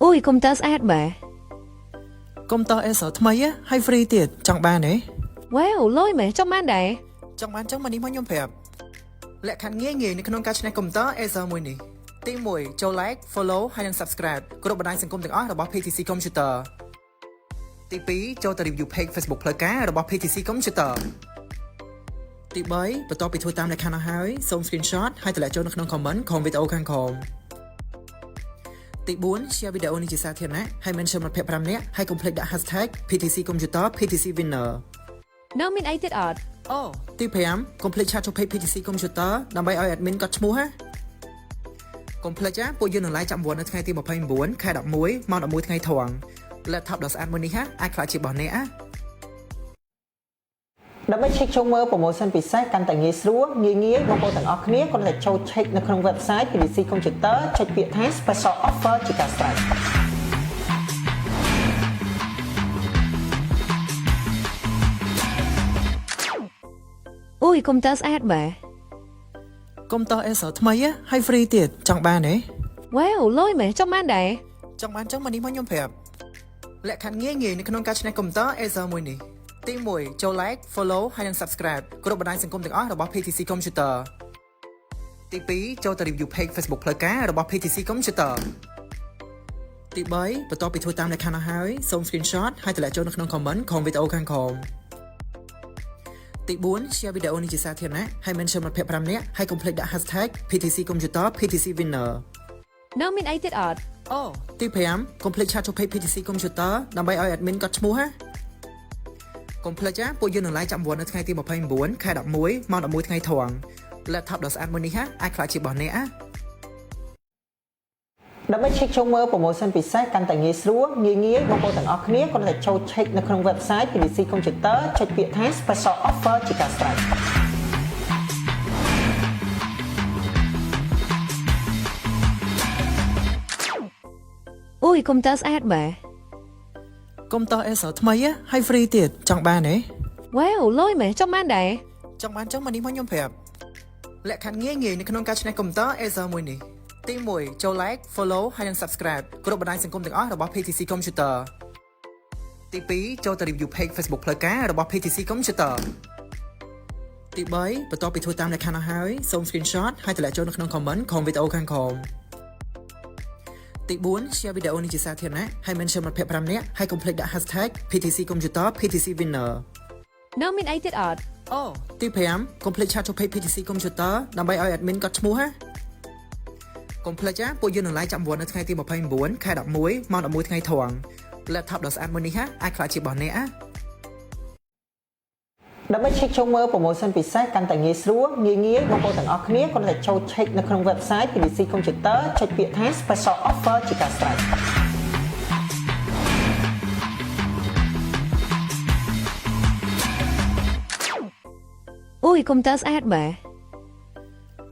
អូយកុំព្យូទ័រស្អាតបាទ កុំព្យូទ័រ Acer ថ្មីហ៎ហើយ free ទៀតចង់បានទេ វ៉ាវលយមែនចង់បានដែរ ចង់បានចឹងមកនេះមកខ្ញុំប្រាប់លក្ខខណ្ឌងាយងាយនៅក្នុងការឈ្នះកុំព្យូទ័រ Acer មួយនេះទី1ចូល like follow ហើយនិង subscribe គ្រប់បណ្ដាញសង្គមទាំងអស់របស់ PTC Computer ទី2ចូលទៅ review page Facebook ផ្លូវការរបស់ PTC Computer ទី3បន្ទាប់ពីធ្វើតាមលក្ខខណ្ឌអស់ហើយសូម screenshot ហើយទម្លាក់ចូលនៅក្នុង comment ក្រោមវីដេអូខាងក្រោមទី4 share វីដេអូនេះជាសាធារណៈហើយ mention មិត្តភ័ក្តិ5នាក់ហើយកុំភ្លេចដាក់ hashtag PTC Computer PTC Winner នៅមានអីទៀតអត់ អូទី5កុំភ្លេច chat ចូល page PTC Computer ដើម្បីឲ្យ admin កត់ឈ្មោះណាកុំភ្លេចណាពួកយើងនឹង live ចាំវត្តនៅថ្ងៃទី29ខែ11ម៉ោង11ថ្ងៃត្រង់ laptop ដ៏ស្អាតមួយនេះហាអាចក្លាយជារបស់អ្នកណា ដើម្បី check ចូលមើល promotion ពិសេសកាន់តែងាយស្រួលងាយងាយបងប្អូនទាំងអស់គ្នាគ្រាន់តែចូល check នៅក្នុង website PTC Computer ចុចពាក្យថា special offer ជាការស្រេច អូយកុំព្យូទ័រស្អាតបាទ កុំព្យូទ័រ Acer ថ្មីហ៎ហើយ free ទៀតចង់បានទេ វ៉ាវលយមែនចង់បានដែរ ចង់បានចឹងមកនេះមកខ្ញុំប្រាប់លក្ខខណ្ឌងាយងាយនៅក្នុងការឈ្នះកុំព្យូទ័រ Acer មួយនេះទី1ចូល like follow ហើយនិង subscribe គ្រប់បណ្ដាញសង្គមទាំងអស់របស់ PTC Computer ទី2ចូលទៅ review page Facebook ផ្លូវការរបស់ PTC Computer ទី3បន្ទាប់ពីធ្វើតាមលក្ខខណ្ឌអស់ហើយសូម screenshot ហើយទម្លាក់ចូលនៅក្នុង comment ក្រោមវីដេអូខាងក្រោមទី4 share វីដេអូនេះជាសាធារណៈហើយ mention មិត្តភ័ក្តិ5នាក់ហើយកុំភ្លេចដាក់ hashtag PTC Computer PTC Winner នៅមានអីទៀតអត់ អូទី5កុំភ្លេច chat ចូល page PTC Computer ដើម្បីឲ្យ admin កត់ឈ្មោះណាកុំភ្លេចណាពួកយើងនឹង live ចាំវត្តនៅថ្ងៃទី29ខែ11ម៉ោង11ថ្ងៃត្រង់ laptop ដ៏ស្អាតមួយនេះហាអាចក្លាយជារបស់អ្នកណា ដើម្បី check ចូលមើល promotion ពិសេសកាន់តែងាយស្រួលងាយងាយបងប្អូនទាំងអស់គ្នាគ្រាន់តែចូល check នៅក្នុង website PTC Computer ចុចពាក្យថា special offer ជាការស្រេច អូយកុំព្យូទ័រស្អាតបាទ កុំព្យូទ័រ Acer ថ្មីហ៎ហើយ free ទៀតចង់បានទេ វ៉ាវលយមែនចង់បានដែរ ចង់បានចឹងមកនេះមកខ្ញុំប្រាប់លក្ខខណ្ឌងាយងាយនៅក្នុងការឈ្នះកុំព្យូទ័រ Acer មួយនេះទី1ចូល like follow ហើយនិង subscribe គ្រប់បណ្ដាញសង្គមទាំងអស់របស់ PTC Computer ទី2ចូលទៅ review page Facebook ផ្លូវការរបស់ PTC Computer ទី3បន្ទាប់ពីធ្វើតាមលក្ខខណ្ឌអស់ហើយសូម screenshot ហើយទម្លាក់ចូលនៅក្នុង comment ក្រោមវីដេអូខាងក្រោមទី4 share វីដេអូនេះជាសាធារណៈហើយ mention មិត្តភ័ក្តិ5នាក់ហើយកុំភ្លេចដាក់ hashtag PTC Computer PTC Winner នៅមានអីទៀតអត់ អូទី5កុំភ្លេច chat ចូល page PTC Computer ដើម្បីឲ្យ admin កត់ឈ្មោះណាកុំភ្លេចណាពួកយើងនឹង live ចាំវត្តនៅថ្ងៃទី29ខែ11ម៉ោង11ថ្ងៃត្រង់ laptop ដ៏ស្អាតមួយនេះហាអាចក្លាយជារបស់អ្នកណា ដើម្បី check ចូលមើល promotion ពិសេសកាន់តែងាយស្រួលងាយងាយបងប្អូនទាំងអស់គ្នាគ្រាន់តែចូល check នៅក្នុង website PTC Computer ចុចពាក្យថា special offer ជាការស្រេច អូយកុំព្យូទ័រស្អាតបាទ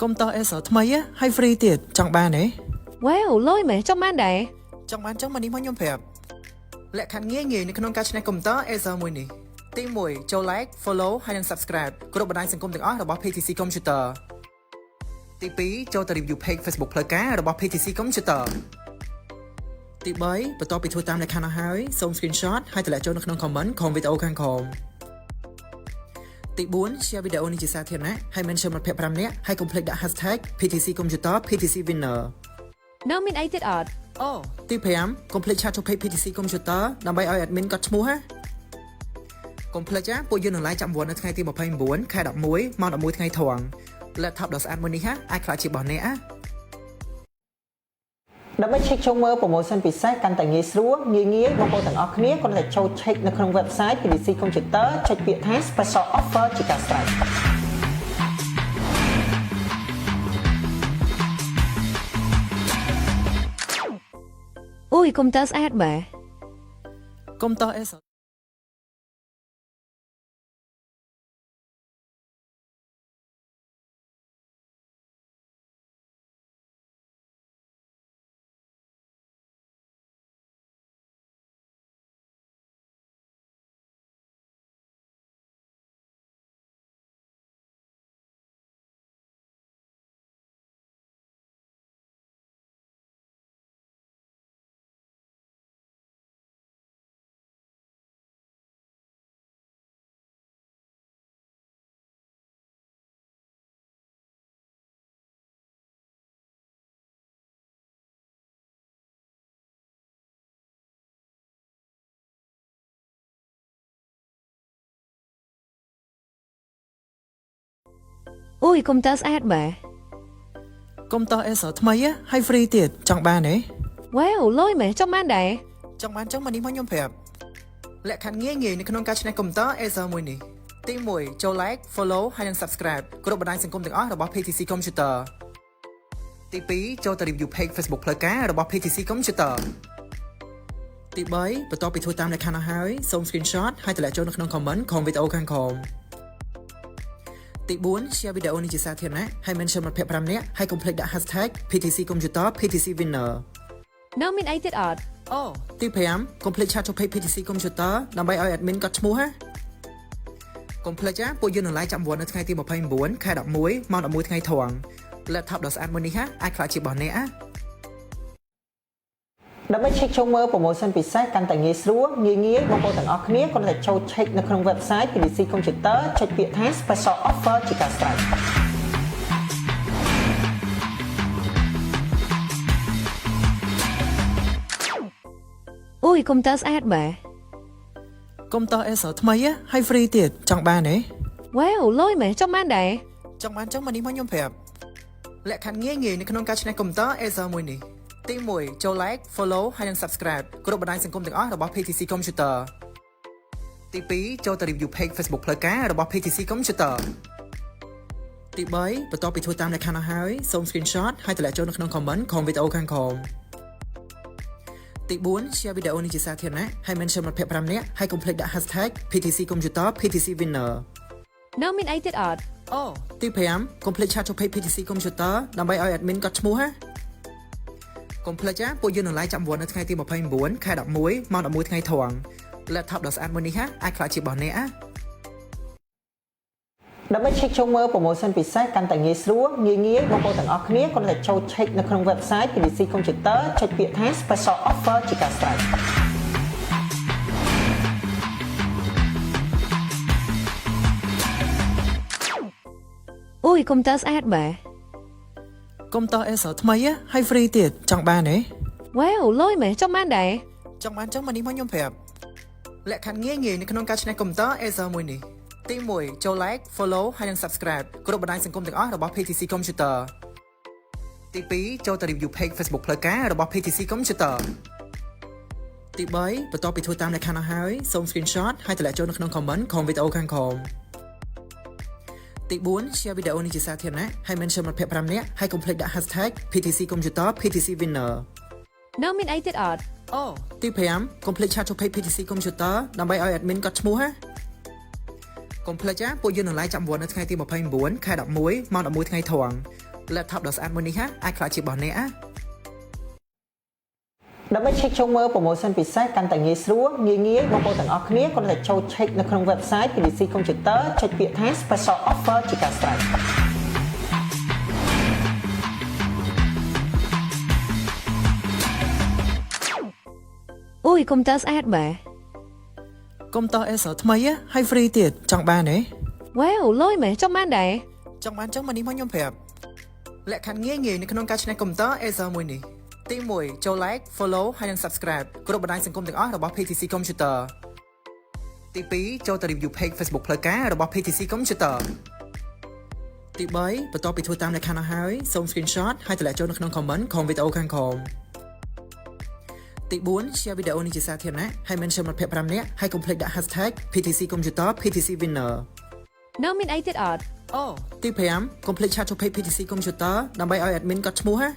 កុំព្យូទ័រ Acer ថ្មីហ៎ហើយ free ទៀតចង់បានទេ វ៉ាវលយមែនចង់បានដែរ ចង់បានចឹងមកនេះមកខ្ញុំប្រាប់លក្ខខណ្ឌងាយងាយនៅក្នុងការឈ្នះកុំព្យូទ័រ Acer មួយនេះទី1ចូល like follow ហើយនិង subscribe គ្រប់បណ្ដាញសង្គមទាំងអស់របស់ PTC Computer ទី2ចូលទៅ review page Facebook ផ្លូវការរបស់ PTC Computer ទី3បន្ទាប់ពីធ្វើតាមលក្ខខណ្ឌអស់ហើយសូម screenshot ហើយទម្លាក់ចូលនៅក្នុង comment ក្រោមវីដេអូខាងក្រោមទី4 share វីដេអូនេះជាសាធារណៈហើយ mention មិត្តភ័ក្តិ5នាក់ហើយកុំភ្លេចដាក់ hashtag PTC Computer PTC Winner នៅមានអីទៀតអត់ អូទី5កុំភ្លេច chat ចូល page PTC Computer ដើម្បីឲ្យ admin កត់ឈ្មោះណាកុំភ្លេចណាពួកយើងនឹង live ចាំវត្តនៅថ្ងៃទី29ខែ11ម៉ោង11ថ្ងៃត្រង់ laptop ដ៏ស្អាតមួយនេះហាអាចក្លាយជារបស់អ្នកណា ដើម្បី check ចូលមើល promotion ពិសេសកាន់តែងាយស្រួលងាយងាយបងប្អូនទាំងអស់គ្នាគ្រាន់តែចូល check នៅក្នុង website PTC Computer ចុចពាក្យថា special offer ជាការស្រេច អូយកុំព្យូទ័រស្អាតបាទ កុំព្យូទ័រ Acer អូយកុំព្យូទ័រស្អាតបាទ កុំព្យូទ័រ Acer ថ្មីហើយ free ទៀតចង់បានទេ វ៉ាវលយមែនចង់បានដែរ ចង់បានចង់មកនេះមកខ្ញុំប្រាប់លក្ខខណ្ឌងាយងាយនៅក្នុងការឈ្នះកុំព្យូទ័រ Acer មួយនេះទី1ចូល like follow ហើយនិង subscribe គ្រប់បណ្ដាញសង្គមទាំងអស់របស់ PTC Computer ទី2ចូលទៅ review page Facebook ផ្លូវការរបស់ PTC Computer ទី3បន្ទាប់ពីធ្វើតាមលក្ខខណ្ឌអស់ហើយសូម screenshot ហើយទម្លាក់ចូលនៅក្នុង comment ក្រោមវីដេអូខាងក្រោមទី4 share វីដេអូនេះជាសាធារណៈហើយ mention មិត្តភក្តិ5នាក់ហើយកុំភ្លេចដាក់ hashtag PTC Computer PTC Winner នៅមានអីទៀតអត់ អូទី5កុំភ្លេច chat ចូល page PTC Computer ដើម្បីឲ្យ admin កត់ឈ្មោះណាកុំភ្លេចណាពួកយើងនឹង live ចាំវត្តនៅថ្ងៃទី29ខែ11ម៉ោង11ថ្ងៃត្រង់ laptop ដ៏ស្អាតមួយនេះហាអាចក្លាយជារបស់អ្នកណា ដើម្បី check ចូលមើល promotion ពិសេសកាន់តែងាយស្រួលងាយងាយបងប្អូនទាំងអស់គ្នាគ្រាន់តែចូល check នៅក្នុង website PTC Computer ចុចពាក្យថា special offer ជាការស្រេច អូយកុំព្យូទ័រស្អាតបាទ កុំព្យូទ័រ Acer ថ្មីហើយ free ទៀតចង់បានទេ វ៉ាវលយមែនចង់បានដែរ ចង់បានចង់មកនេះមកខ្ញុំប្រាប់លក្ខខណ្ឌងាយងាយនៅក្នុងការឈ្នះកុំព្យូទ័រ Acer មួយនេះទី1ចូល like follow ហើយនិង subscribe គ្រប់បណ្ដាញសង្គមទាំងអស់របស់ PTC Computer ទី2ចូលទៅ review page Facebook ផ្លូវការរបស់ PTC Computer ទី3បន្ទាប់ពីធ្វើតាមលក្ខខណ្ឌអស់ហើយសូម screenshot ហើយទម្លាក់ចូលនៅក្នុង comment ក្រោមវីដេអូខាងក្រោមទី4 share វីដេអូនេះជាសាធារណៈហើយ mention មិត្តភក្តិ5នាក់ហើយកុំភ្លេចដាក់ hashtag PTC Computer PTC Winner នៅមានអីទៀតអត់ អូទី5កុំភ្លេច chat ចូល page PTC Computer ដើម្បីឲ្យ admin កត់ឈ្មោះណាកុំភ្លេចណាពួកយើងនឹង live ចាំវត្តនៅថ្ងៃទី29ខែ11ម៉ោង11ថ្ងៃត្រង់ laptop ដ៏ស្អាតមួយនេះហាអាចក្លាយជារបស់អ្នកណា ដើម្បី check ចូលមើល promotion ពិសេសកាន់តែងាយស្រួលងាយងាយបងប្អូនទាំងអស់គ្នាគ្រាន់តែចូល check នៅក្នុង website PTC Computer ចុចពាក្យថា special offer ជាការស្រេច អូយកុំព្យូទ័រស្អាតបាទ កុំព្យូទ័រ Acer ថ្មីហើយ free ទៀតចង់បានទេ វ៉ាវលយមែនចង់បានដែរ ចង់បានចង់មកនេះមកខ្ញុំប្រាប់លក្ខខណ្ឌងាយងាយនៅក្នុងការឈ្នះកុំព្យូទ័រ Acer មួយនេះទី1ចូល like follow ហើយនិង subscribe គ្រប់បណ្ដាញសង្គមទាំងអស់របស់ PTC Computer ទី2ចូលទៅ review page Facebook ផ្លូវការរបស់ PTC Computer ទី3បន្ទាប់ពីធ្វើតាមលក្ខខណ្ឌអស់ហើយសូម screenshot ហើយទម្លាក់ចូលនៅក្នុង comment ក្រោមវីដេអូខាងក្រោមទី4 share វីដេអូនេះជាសាធារណៈហើយ mention មិត្តភក្តិ5នាក់ហើយកុំភ្លេចដាក់ hashtag PTC Computer PTC Winner នៅមានអីទៀតអត់ អូទី5កុំភ្លេច chat ចូល page PTC Computer ដើម្បីឲ្យ admin កត់ឈ្មោះណាកុំភ្លេចណាពួកយើងនឹង live ចាំវត្តនៅថ្ងៃទី29ខែ11ម៉ោង11ថ្ងៃត្រង់ laptop ដ៏ស្អាតមួយនេះហាអាចក្លាយជារបស់អ្នកណា ដើម្បី check ចូលមើល promotion ពិសេសកាន់តែងាយស្រួលងាយងាយបងប្អូនទាំងអស់គ្នាគ្រាន់តែចូល check នៅក្នុង website PTC Computer ចុចពាក្យថា special offer ជាការស្រេច អូយកុំព្យូទ័រស្អាតបាទ កុំព្យូទ័រ Acer ថ្មីហើយ free ទៀតចង់បានទេ វ៉ាវលយមែនចង់បានដែរ ចង់បានចង់មកនេះមកខ្ញុំប្រាប់លក្ខខណ្ឌងាយងាយនៅក្នុងការឈ្នះកុំព្យូទ័រ Acer មួយនេះទី1ចូល like follow ហើយនិង subscribe គ្រប់បណ្ដាញសង្គមទាំងអស់របស់ PTC Computer ទី2ចូលទៅ review page Facebook ផ្លូវការរបស់ PTC Computer ទី3បន្ទាប់ពីធ្វើតាមលក្ខខណ្ឌអស់ហើយសូម screenshot ហើយទម្លាក់ចូលនៅក្នុង comment ក្រោមវីដេអូខាងក្រោមទី4 share វីដេអូនេះជាសាធារណៈហើយ mention មិត្តភក្តិ5នាក់ហើយកុំភ្លេចដាក់ hashtag PTC Computer PTC Winner នៅមានអីទៀតអត់ អូទី5កុំភ្លេច chat ចូល page PTC Computer ដើម្បីឲ្យ admin កត់ឈ្មោះណា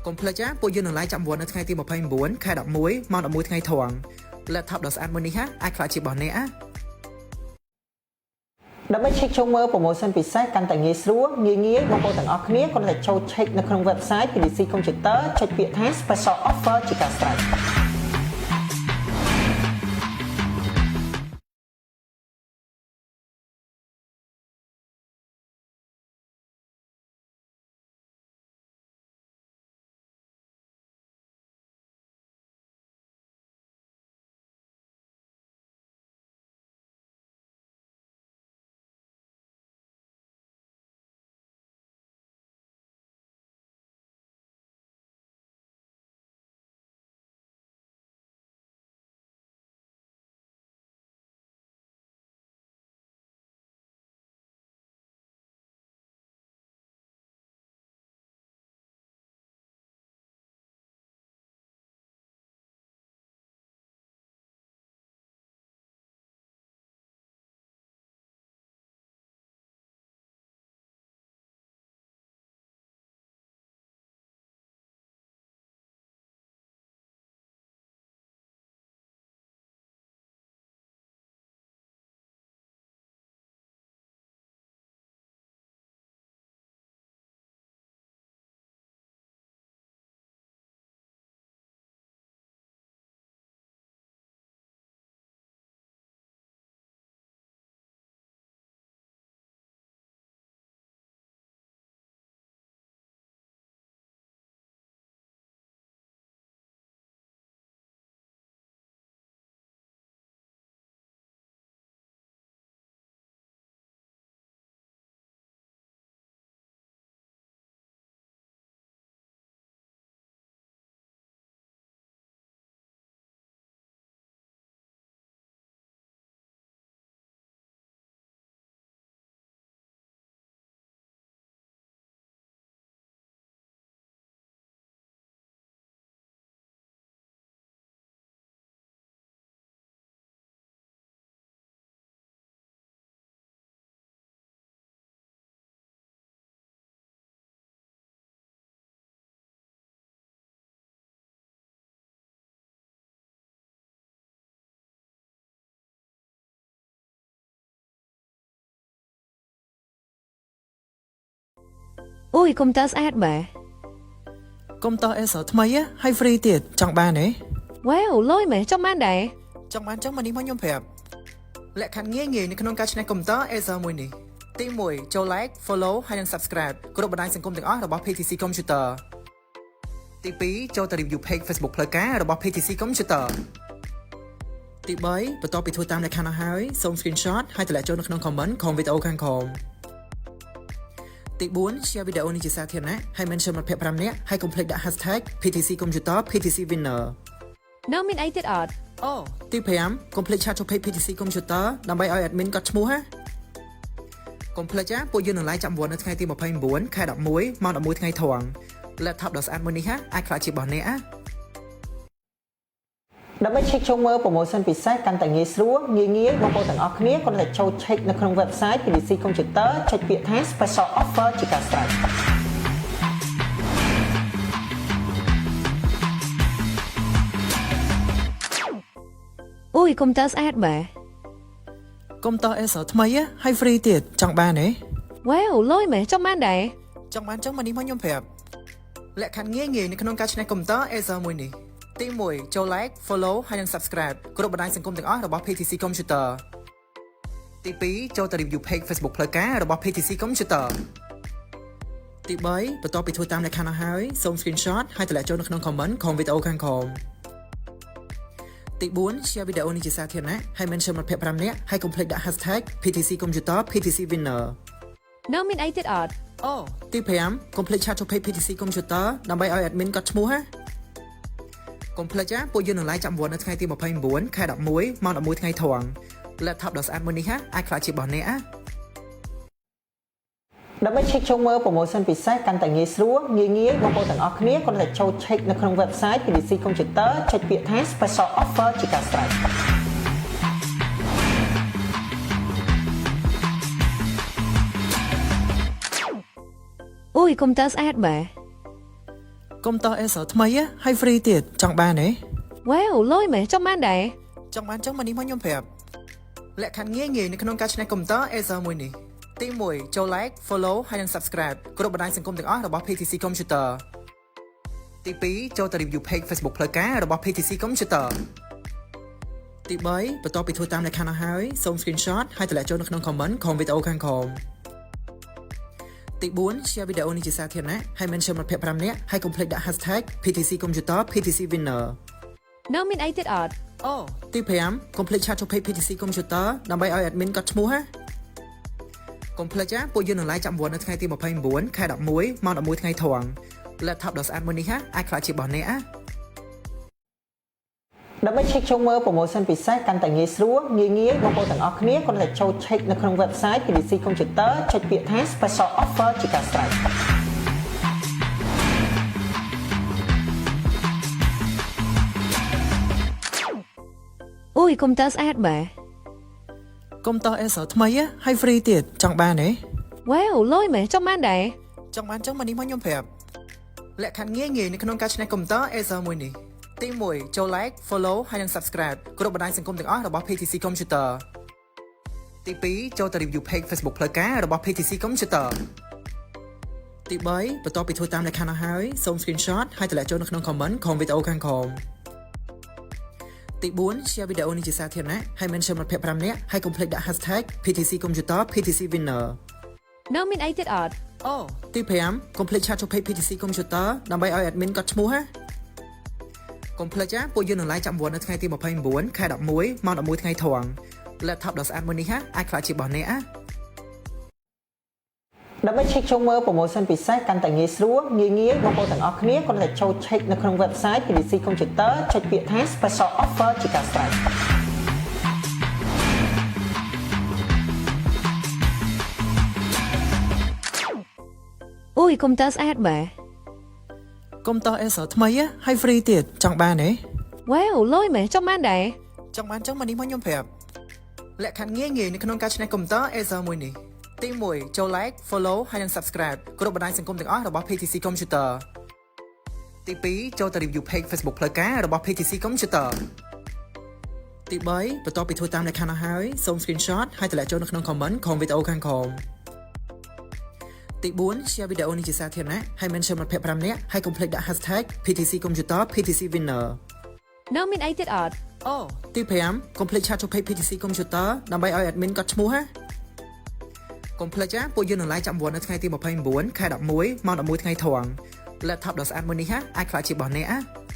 កុំភ្លេចណាពួកយើងនឹង live ចាំវត្តនៅថ្ងៃទី29ខែ11ម៉ោង11ថ្ងៃត្រង់ laptop ដ៏ស្អាតមួយនេះហាអាចក្លាយជារបស់អ្នកណា ដើម្បី check ចូលមើល promotion ពិសេសកាន់តែងាយស្រួលងាយងាយបងប្អូនទាំងអស់គ្នាគ្រាន់តែចូល check នៅក្នុង website PTC Computer ចុចពាក្យថា special offer ជាការស្រេច អូយ កុំព្យូទ័រស្អាតបាទ កុំព្យូទ័រ Acer ថ្មីហ៎ហើយ free ទៀតចង់បានទេ វ៉ាវលយមែនចង់បានដែរ ចង់បានចឹងមកនេះមកខ្ញុំប្រាប់លក្ខខណ្ឌងាយងាយនៅក្នុងការឈ្នះកុំព្យូទ័រ Acer មួយនេះទី1ចូល like follow ហើយនិង subscribe គ្រប់បណ្ដាញសង្គមទាំងអស់របស់ PTC Computer ទី2ចូលទៅ review page Facebook ផ្លូវការរបស់ PTC Computer ទី3បន្ទាប់ពីធ្វើតាមលក្ខខណ្ឌអស់ហើយសូម screenshot ហើយទម្លាក់ចូលនៅក្នុង comment ក្នុងវីដេអូខាងក្រោមទី4 share វីដេអូនេះជាសាធារណៈហើយ mention មិត្តភ័ក្តិ5នាក់ហើយកុំភ្លេចដាក់ hashtag PTC Computer PTC Winner នៅមានអីទៀតអត់ អូទី5កុំភ្លេច chat ចូល page PTC Computer ដើម្បីឲ្យ admin កត់ឈ្មោះណាកុំភ្លេចណាពួកយើងនឹង live ចាំវត្តនៅថ្ងៃទី29ខែ11ម៉ោង11ថ្ងៃត្រង់ laptop ដ៏ស្អាតមួយនេះហាអាចក្លាយជារបស់អ្នកណា ដើម្បី check ចូលមើល promotion ពិសេសកាន់តែងាយស្រួលងាយងាយបងប្អូនទាំងអស់គ្នាគ្រាន់តែចូល check នៅក្នុង website PTC Computer ចុចពាក្យថា special offer ជាការស្រេច អូយ កុំព្យូទ័រស្អាតបាទ កុំព្យូទ័រ Acer ថ្មីហ៎ហើយ free ទៀតចង់បានទេ វ៉ាវលយមែនចង់បានដែរ ចង់បានចឹងមកនេះមកខ្ញុំប្រាប់លក្ខខណ្ឌងាយងាយនៅក្នុងការឈ្នះកុំព្យូទ័រ Acer មួយនេះទី1ចូល like follow ហើយនិង subscribe គ្រប់បណ្ដាញសង្គមទាំងអស់របស់ PTC Computer ទី2ចូលទៅ review page Facebook ផ្លូវការរបស់ PTC Computer ទី3បន្ទាប់ពីធ្វើតាមលក្ខខណ្ឌអស់ហើយសូម screenshot ហើយទម្លាក់ចូលនៅក្នុង comment ក្នុងវីដេអូខាងក្រោមទី4 share វីដេអូនេះជាសាធារណៈហើយ mention មិត្តភ័ក្តិ5នាក់ហើយកុំភ្លេចដាក់ hashtag PTC Computer PTC Winner នៅមានអីទៀតអត់ អូទី5កុំភ្លេច chat ចូល page PTC Computer ដើម្បីឲ្យ admin កត់ឈ្មោះណាកុំភ្លេចណាពួកយើងនឹង live ចាំវត្តនៅថ្ងៃទី29ខែ11ម៉ោង11ថ្ងៃត្រង់ laptop ដ៏ស្អាតមួយនេះហាអាចក្លាយជារបស់អ្នកណា ដើម្បី check ចូលមើល promotion ពិសេសកាន់តែងាយស្រួលងាយងាយបងប្អូនទាំងអស់គ្នាគ្រាន់តែចូល check នៅក្នុង website PTC Computer ចុចពាក្យថា special offer ជាការស្រេច អូយ កុំព្យូទ័រស្អាតបាទ កុំព្យូទ័រ Acer ថ្មីហ៎ហើយ free ទៀតចង់បានទេ វ៉ាវលយមែនចង់បានដែរ ចង់បានចឹងមកនេះមកខ្ញុំប្រាប់លក្ខខណ្ឌងាយងាយនៅក្នុងការឈ្នះកុំព្យូទ័រ Acer មួយនេះទី1ចូល like follow ហើយនិង subscribe គ្រប់បណ្ដាញសង្គមទាំងអស់របស់ PTC Computer ទី2ចូលទៅ review page Facebook ផ្លូវការរបស់ PTC Computer ទី3បន្ទាប់ពីធ្វើតាមលក្ខខណ្ឌអស់ហើយសូម screenshot ហើយទម្លាក់ចូលនៅក្នុង comment ក្នុងវីដេអូខាងក្រោមទី4 share វីដេអូនេះជាសាធារណៈហើយ mention មិត្តភ័ក្តិ5នាក់ហើយកុំភ្លេចដាក់ hashtag PTC Computer PTC Winner នៅមានអីទៀតអត់ អូទី5កុំភ្លេច chat ចូល page PTC Computer ដើម្បីឲ្យ admin កត់ឈ្មោះណាកុំភ្លេចណាពួកយើងនឹង live ចាំវត្តនៅថ្ងៃទី29ខែ11ម៉ោង11ថ្ងៃត្រង់ laptop ដ៏ស្អាតមួយនេះហាអាចក្លាយជារបស់អ្នកណា ដើម្បី check ចូលមើល promotion ពិសេសកាន់តែងាយស្រួលងាយងាយបងប្អូនទាំងអស់គ្នាគ្រាន់តែចូល check នៅក្នុង website PTC Computer ចុចពាក្យថា special offer ជាការស្រេច អូយ កុំព្យូទ័រស្អាតបាទ កុំព្យូទ័រ Acer ថ្មីហ៎ហើយ free ទៀតចង់បានទេ វ៉ាវលយមែនចង់បានដែរ ចង់បានចឹងមកនេះមកខ្ញុំប្រាប់លក្ខខណ្ឌងាយងាយនៅក្នុងការឈ្នះកុំព្យូទ័រ Acer មួយនេះទី1ចូល like follow ហើយនិង subscribe គ្រប់បណ្ដាញសង្គមទាំងអស់របស់ PTC Computer ទី2ចូលទៅ review page Facebook ផ្លូវការរបស់ PTC Computer ទី3បន្ទាប់ពីធ្វើតាមលក្ខខណ្ឌអស់ហើយសូម screenshot ហើយទម្លាក់ចូលនៅក្នុង comment ក្នុងវីដេអូខាងក្រោមទី4 share វីដេអូនេះជាសាធារណៈហើយ mention មិត្តភ័ក្តិ5នាក់ហើយកុំភ្លេចដាក់ hashtag PTC Computer PTC Winner នៅមានអីទៀតអត់ អូទី5កុំភ្លេច chat ចូល page PTC Computer ដើម្បីឲ្យ admin កត់ឈ្មោះណាកុំភ្លេចណាពួកយើងនឹង live ចាំវត្តនៅថ្ងៃទី29ខែ11ម៉ោង11ថ្ងៃត្រង់ laptop ដ៏ស្អាតមួយនេះហាអាចក្លាយជារបស់អ្នកណា ដើម្បី check ចូលមើល promotion ពិសេសកាន់តែងាយស្រួលងាយងាយបងប្អូនទាំងអស់គ្នាគ្រាន់តែចូល check នៅក្នុង website PTC Computer ចុចពាក្យថា special offer ជាការស្រេច អូយ កុំព្យូទ័រស្អាតបាទ កុំព្យូទ័រ Acer ថ្មីហ៎ហើយ free ទៀតចង់បានទេ វ៉ាវលយមែនចង់បានដែរ ចង់បានចឹងមកនេះមកខ្ញុំប្រាប់លក្ខខណ្ឌងាយងាយនៅក្នុងការឈ្នះកុំព្យូទ័រ Acer មួយនេះទី1ចូល like follow ហើយនិង subscribe គ្រប់បណ្ដាញសង្គមទាំងអស់របស់ PTC Computer ទី2ចូលទៅ review page Facebook ផ្លូវការរបស់ PTC Computer ទី3បន្ទាប់ពីធ្វើតាមលក្ខខណ្ឌអស់ហើយសូម screenshot ហើយទម្លាក់ចូលនៅក្នុង comment ក្នុងវីដេអូខាងក្រោមទី ទី4 share វីដេអូនេះជាសាធារណៈហើយ mention មិត្តភ័ក្តិ5នាក់ហើយកុំភ្លេចដាក់ hashtag PTC Computer PTC Winner. នៅមានអីទៀតអត់ អូទី5កុំភ្លេច chat ចូល page PTC Computer ដើម្បីឲ្យ admin កត់ឈ្មោះណាកុំភ្លេចណាពួកយើងនឹង live ចាំវត្តនៅថ្ងៃទី29ខែ11ម៉ោង11ថ្ងៃត្រង់ laptop ដ៏ស្អាតមួយនេះហាអាចក្លាយជារបស់អ្នកណា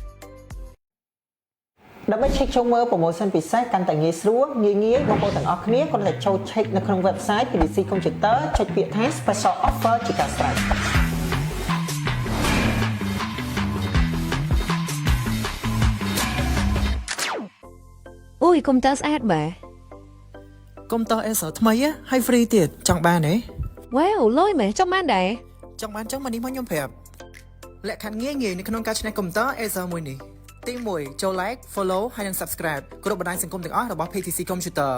ដើម្បី check ចូលមើល promotion ពិសេសកាន់តែងាយស្រួលងាយងាយបងប្អូនទាំងអស់គ្នាគ្រាន់តែចូល check នៅក្នុង website PTC Computer ចុចពាក្យថា special offer ជាការស្រេច។ អូយកុំព្យូទ័រស្អាតបាទ កុំព្យូទ័រ Acer ថ្មីហ៎ហើយ free ទៀតចង់បានទេ វ៉ាវលយមែនចង់បានដែរ ចង់បានចឹងមកនេះមកខ្ញុំប្រាប់លក្ខខណ្ឌងាយងាយនៅក្នុងការឈ្នះកុំព្យូទ័រ Acer មួយនេះទី1ចូល like follow ហើយនិង subscribe គ្រប់បណ្ដាញសង្គមទាំងអស់របស់ PTC Computer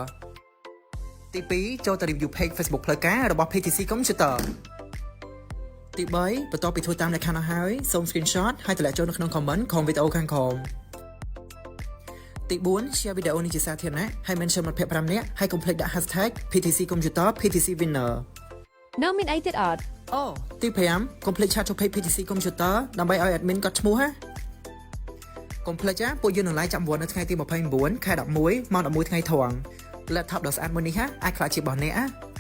ទី2ចូលទៅ review page Facebook ផ្លូវការរបស់ PTC Computer ទី3បន្ទាប់ពីធ្វើតាមលក្ខខណ្ឌអស់ហើយសូម screenshot ហើយទម្លាក់ចូលនៅក្នុង comment ក្រោមវីដេអូខាងក្រោមទី4 share វីដេអូនេះជាសាធារណៈហើយ mention មិត្តភ័ក្តិ5នាក់ហើយកុំភ្លេចដាក់ hashtag PTC Computer PTC Winner. នៅមានអីទៀតអត់ អូទី5កុំភ្លេច chat ចូល page PTC Computer ដើម្បីឲ្យ admin កត់ឈ្មោះណាកុំភ្លេចណាពួកយើងនឹង live ចាំវត្តនៅថ្ងៃទី29ខែ11ម៉ោង11ថ្ងៃត្រង់ laptop ដ៏ស្អាតមួយនេះហាអាចក្លាយជារបស់អ្នកណា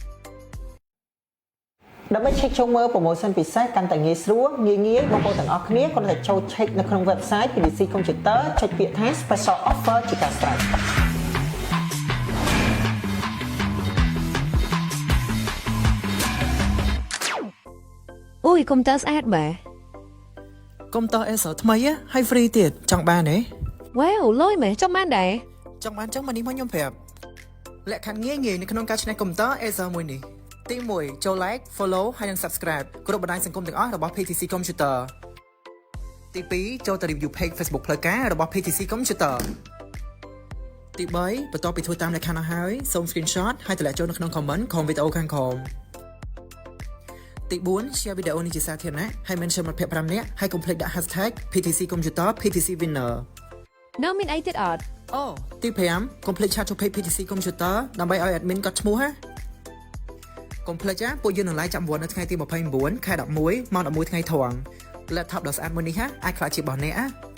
ដើម្បី check ចូលមើល promotion ពិសេសកាន់តែងាយស្រួលងាយងាយបងប្អូនទាំងអស់គ្នាគ្រាន់តែចូល check នៅក្នុង website PTC Computer ចុចពាក្យថា special offer ជាការស្រេច។ អូយកុំព្យូទ័រស្អាតបាទ កុំព្យូទ័រ Acer ថ្មីហ៎ហើយ free ទៀតចង់បានទេ វ៉ាវលយមែនចង់បានដែរ ចង់បានចឹងមកនេះមកខ្ញុំប្រាប់លក្ខខណ្ឌងាយងាយនៅក្នុងការឈ្នះកុំព្យូទ័រ Acer មួយនេះទី1ចូល like follow ហើយនិង subscribe គ្រប់បណ្ដាញសង្គមទាំងអស់របស់ PTC Computer ទី2ចូលទៅ review page Facebook ផ្លូវការរបស់ PTC Computer ទី3បន្ទាប់ពីធ្វើតាមលក្ខខណ្ឌអស់ហើយសូម screenshot ហើយទម្លាក់ចូលនៅក្នុង comment ក្រោមវីដេអូខាងក្រោមទី4 share វីដេអូនេះជាសាធារណៈហើយ mention មិត្តភ័ក្តិ5នាក់ហើយកុំភ្លេចដាក់ hashtag PTC Computer PTC Winner. នៅមានអីទៀតអត់ អូទី5កុំភ្លេច chat ចូល page PTC Computer ដើម្បីឲ្យ admin កត់ឈ្មោះណាកុំភ្លេចណាពួកយើងនឹង live ចាំវត្តនៅថ្ងៃទី29ខែ11ម៉ោង11ថ្ងៃត្រង់ laptop ដ៏ស្អាតមួយនេះហាអាចក្លាយជារបស់អ្នកណា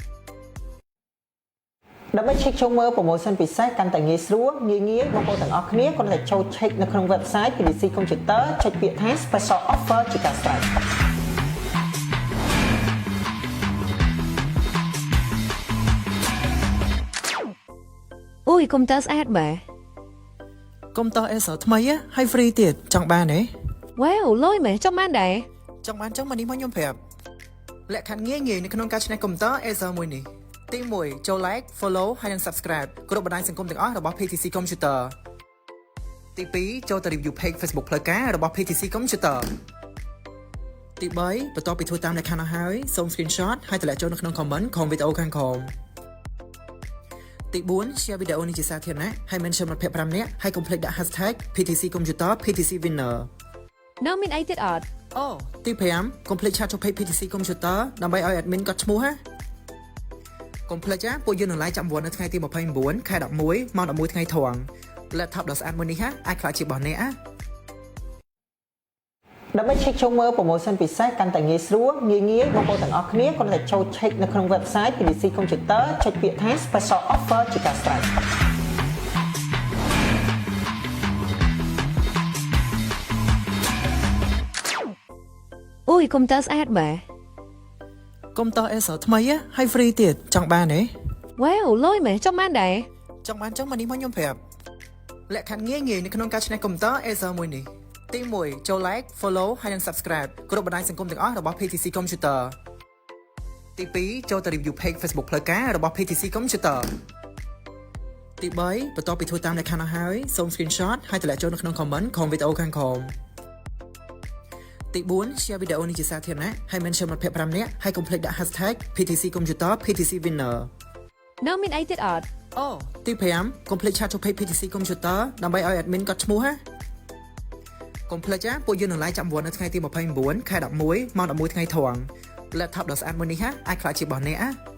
ដើម្បី check ចូលមើល promotion ពិសេសកាន់តែងាយស្រួលងាយងាយបងប្អូនទាំងអស់គ្នាគ្រាន់តែចូល check នៅក្នុង website PTC Computer ចុចពាក្យថា special offer ជាការស្រេច។ អូយកុំព្យូទ័រស្អាតបាទ កុំព្យូទ័រ Acer ថ្មីហ៎ហើយ free ទៀតចង់បានទេ វ៉ាវលយមែនចង់បានដែរ ចង់បានចឹងមកនេះមកខ្ញុំប្រាប់លក្ខខណ្ឌងាយងាយនៅក្នុងការឈ្នះកុំព្យូទ័រ Acer មួយនេះទី1ចូល like follow ហើយនិង subscribe គ្រប់បណ្ដាញសង្គមទាំងអស់របស់ PTC Computer ទី2ចូលទៅ review page Facebook ផ្លូវការរបស់ PTC Computer ទី3បន្ទាប់ពីធ្វើតាមលក្ខខណ្ឌអស់ហើយសូម screenshot ហើយទម្លាក់ចូលនៅក្នុង comment ក្រោមវីដេអូខាងក្រោមទី4 share វីដេអូនេះជាសាធារណៈហើយ mention មិត្តភ័ក្តិ5នាក់ហើយកុំភ្លេចដាក់ hashtag PTC Computer PTC Winner. នៅមានអីទៀតអត់ អូទី5កុំភ្លេច chat ចូល page PTC Computer ដើម្បីឲ្យ admin កត់ឈ្មោះណាកុំភ្លេចណាពួកយើងនឹង live ចាំវត្តនៅថ្ងៃទី29ខែ11ម៉ោង11ថ្ងៃត្រង់ laptop ដ៏ស្អាតមួយនេះហាអាចក្លាយជារបស់អ្នកណា ដើម្បី check ចូលមើល promotion ពិសេសកាន់តែងាយស្រួលងាយងាយបងប្អូនទាំងអស់គ្នាគ្រាន់តែចូល check នៅក្នុង website PTC Computer ចុចពាក្យថា special offer ជាការស្រេច។ អូយកុំព្យូទ័រស្អាតបាទ កុំព្យូទ័រ Acer ថ្មីហ៎ហើយ free ទៀតចង់បានទេ វ៉ាវលយមែនចង់បានដែរ ចង់បានចឹងមកនេះមកខ្ញុំប្រាប់លក្ខខណ្ឌងាយងាយនៅក្នុងការឈ្នះកុំព្យូទ័រ Acer មួយនេះទី1ចូល like follow ហើយនិង subscribe គ្រប់បណ្ដាញសង្គមទាំងអស់របស់ PTC Computer ទី2ចូលទៅ review page Facebook ផ្លូវការរបស់ PTC Computer ទី3បន្ទាប់ពីធ្វើតាមលក្ខខណ្ឌអស់ហើយសូម screenshot ហើយទម្លាក់ចូលនៅក្នុង comment ក្រោមវីដេអូខាងក្រោមទី4 share វីដេអូនេះជាសាធារណៈហើយ mention មិត្តភ័ក្តិ5នាក់ហើយកុំភ្លេចដាក់ hashtag PTC Computer PTC Winner. នៅមានអីទៀតអត់ អូទី5កុំភ្លេច chat ចូល page PTC Computer ដើម្បីឲ្យ admin កត់ឈ្មោះណាកុំភ្លេចណាពួកយើងនឹង live ចាំវត្តនៅថ្ងៃទី29ខែ11ម៉ោង11ថ្ងៃត្រង់ laptop ដ៏ស្អាតមួយនេះហាអាចក្លាយជារបស់អ្នកណា។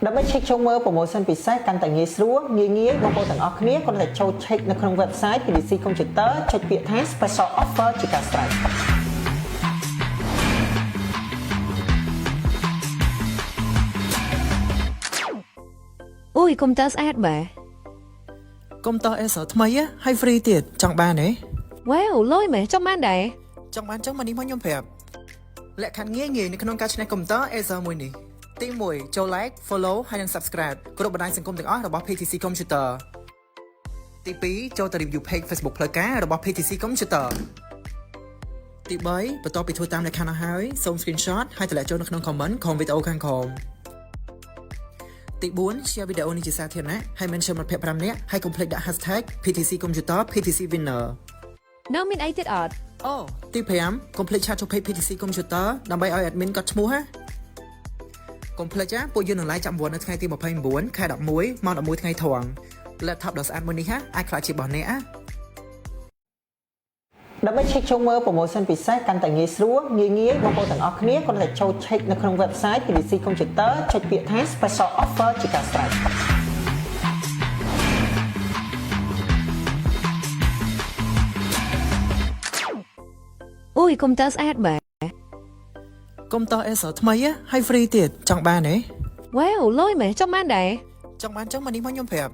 ដើម្បី check ចូលមើល promotion ពិសេសកាន់តែងាយស្រួលងាយងាយបងប្អូនទាំងអស់គ្នាគ្រាន់តែចូល check នៅក្នុង website PDC Computer ចុចពាក្យថា special offer ជាការស្រេច អូយកុំព្យូទ័រស្អាតបាទ កុំព្យូទ័រ Acer ថ្មីហ៎ហើយ free ទៀតចង់បានទេ វ៉ាវលយមែនចង់បានដែរ ចង់បានចឹងមកនេះមកខ្ញុំប្រាប់លក្ខខណ្ឌងាយងាយនៅក្នុងការឈ្នះកុំព្យូទ័រ Acer មួយនេះទី1ចូល like follow ហើយនិង subscribe គ្រប់បណ្ដាញសង្គមទាំងអស់របស់ PTC Computer ទី2ចូលទៅ review page Facebook ផ្លូវការរបស់ PTC Computer ទី3បន្ទាប់ពីធ្វើតាមលក្ខខណ្ឌអស់ហើយសូម screenshot ហើយទម្លាក់ចូលនៅក្នុង comment ក្រោមវីដេអូខាងក្រោមទី4 share វីដេអូនេះជាសាធារណៈហើយ mention មិត្តភក្តិ5នាក់ហើយកុំភ្លេចដាក់ hashtag PTC Computer PTC Winner នៅមានអីទៀតអត់ អូទី5កុំភ្លេច chat ចូល page PTC Computer ដើម្បីឲ្យ admin កត់ឈ្មោះណាកុំភ្លេចណាពួកយើងនឹង live ចាំវត្តនៅថ្ងៃទី29ខែ11ម៉ោង11ថ្ងៃត្រង់ laptop ដ៏ស្អាតមួយនេះហាអាចក្លាយជារបស់អ្នកណា ដើម្បី check ចូលមើល promotion ពិសេសកាន់តែងាយស្រួលងាយងាយបងប្អូនទាំងអស់គ្នាគ្រាន់តែចូល check នៅក្នុង website PDC Computer ចុចពាក្យថា special offer ជាការស្រេច អូយកុំព្យូទ័រស្អាតបាទ កុំព្យូទ័រ Acer ថ្មីហ៎ហើយ free ទៀតចង់បានទេ វ៉ាវលយមែនចង់បានដែរ ចង់បានចឹងមកនេះមកខ្ញុំប្រាប់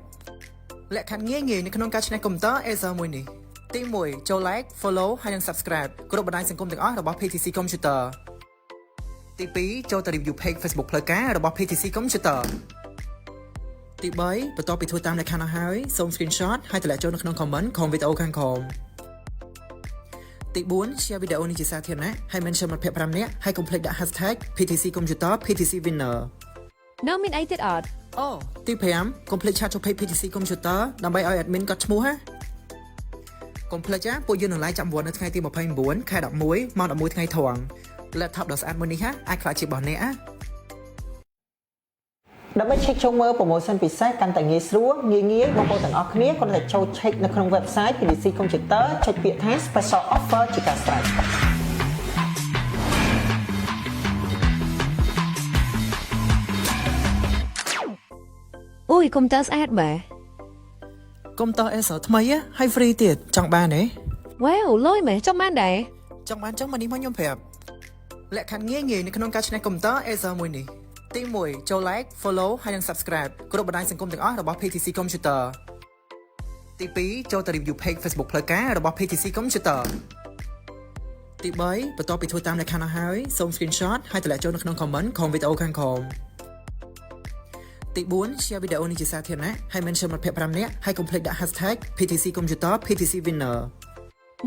លក្ខខណ្ឌងាយងាយនៅក្នុងការឈ្នះកុំព្យូទ័រ Acer មួយនេះទី1ចូល like follow ហើយនិង subscribe គ្រប់បណ្ដាញសង្គមទាំងអស់របស់ PTC Computer ទី2ចូលទៅ review page Facebook ផ្លូវការរបស់ PTC Computer ទី3បន្ទាប់ពីធ្វើតាមលក្ខខណ្ឌអស់ហើយសូម screenshot ហើយទម្លាក់ចូលនៅក្នុង comment ក្រោមវីដេអូខាងក្រោមទី4 share វីដេអូនេះជាសាធារណៈហើយ mention មិត្តភក្តិ5នាក់ហើយកុំភ្លេចដាក់ hashtag PTC Computer PTC Winner នៅមានអីទៀតអត់ អូទី5កុំភ្លេច chat ចូល page PTC Computer ដើម្បីឲ្យ admin កត់ឈ្មោះណាកុំភ្លេចណាពួកយើងនឹង live ចាំវត្តនៅថ្ងៃទី29ខែ11ម៉ោង11ថ្ងៃត្រង់ laptop ដ៏ស្អាតមួយនេះហាអាចក្លាយជារបស់អ្នកណា ដើម្បី check ចូលមើល promotion ពិសេសកាន់តែងាយស្រួលងាយងាយបងប្អូនទាំងអស់គ្នាគ្រាន់តែចូល check នៅក្នុង website PDC Computer ចុចពាក្យថា special offer ជាការស្រេច អូយកុំព្យូទ័រស្អាតបាទ កុំព្យូទ័រ Acer ថ្មីហ៎ហើយ free ទៀតចង់បានទេ វ៉ាវលយមែនចង់បានដែរ ចង់បានចឹងមកនេះមកខ្ញុំប្រាប់លក្ខខណ្ឌងាយងាយនៅក្នុងការឈ្នះកុំព្យូទ័រ Acer មួយនេះទី1ចូល like follow ហើយនិង subscribe គ្រប់បណ្ដាញសង្គមទាំងអស់របស់ PTC Computer ទី2ចូលទៅ review page Facebook ផ្លូវការរបស់ PTC Computer ទី3បន្ទាប់ពីធ្វើតាមលក្ខខណ្ឌអស់ហើយសូម screenshot ហើយទម្លាក់ចូលនៅក្នុង comment ក្រោមវីដេអូខាងក្រោមទី4 share វីដេអូនេះជាសាធារណៈហើយ mention មិត្តភក្តិ5នាក់ហើយកុំភ្លេចដាក់ hashtag PTC Computer PTC Winner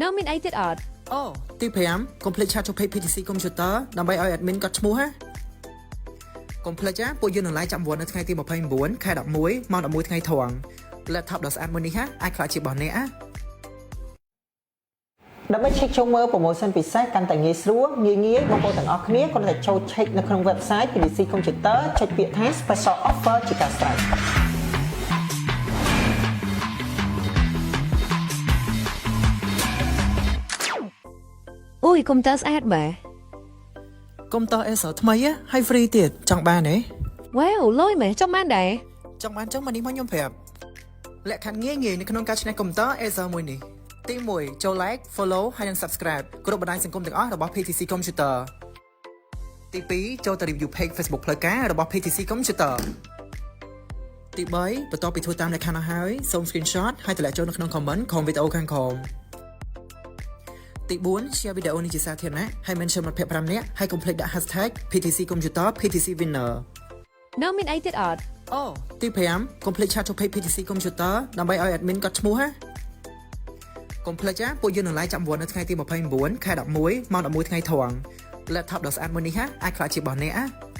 នៅមានអីទៀតអត់ អូទី5កុំភ្លេច chat ចូល page PTC Computer ដើម្បីឲ្យ admin កត់ឈ្មោះណាកុំភ្លេចណាពួកយើងនឹង live ចាំវត្តនៅថ្ងៃទី29ខែ11ម៉ោង11ថ្ងៃត្រង់ laptop ដ៏ស្អាតមួយនេះហាអាចក្លាយជារបស់អ្នកណា ដើម្បី check ចូលមើល promotion ពិសេសកាន់តែងាយស្រួលងាយងាយបងប្អូនទាំងអស់គ្នាគ្រាន់តែចូល check នៅក្នុង website PDC Computer ចុចពាក្យថា special offer ជាការស្រេច អូយកុំព្យូទ័រស្អាតបាទ កុំព្យូទ័រ Acer ថ្មីហ៎ហើយ free ទៀតចង់បានទេ វ៉ាវលយមែនចង់បានដែរ ចង់បានចឹងមកនេះមកខ្ញុំប្រាប់លក្ខខណ្ឌងាយងាយនៅក្នុងការឈ្នះកុំព្យូទ័រ Acer មួយនេះទី1ចូល like follow ហើយនិង subscribe គ្រប់បណ្ដាញសង្គមទាំងអស់របស់ PTC Computer ទី2ចូលទៅ review page Facebook ផ្លូវការរបស់ PTC Computer ទី3បន្ទាប់ពីធ្វើតាមលក្ខខណ្ឌអស់ហើយសូម screenshot ហើយទម្លាក់ចូលនៅក្នុង comment ក្រោមវីដេអូខាងក្រោមទី4 share វីដេអូនេះជាសាធារណៈហើយ mention មិត្តភក្តិ5នាក់ហើយកុំភ្លេចដាក់ hashtag PTC Computer PTC Winner នៅមានអីទៀតអត់ អូទី5កុំភ្លេច chat ចូល page PTC Computer ដើម្បីឲ្យ admin កត់ឈ្មោះណាកុំភ្លេចណាពួកយើងនឹង live ចាំវត្តនៅថ្ងៃទី29ខែ11ម៉ោង11ថ្ងៃត្រង់ laptop ដ៏ស្អាតមួយនេះហាអាចក្លាយជារបស់អ្នកណា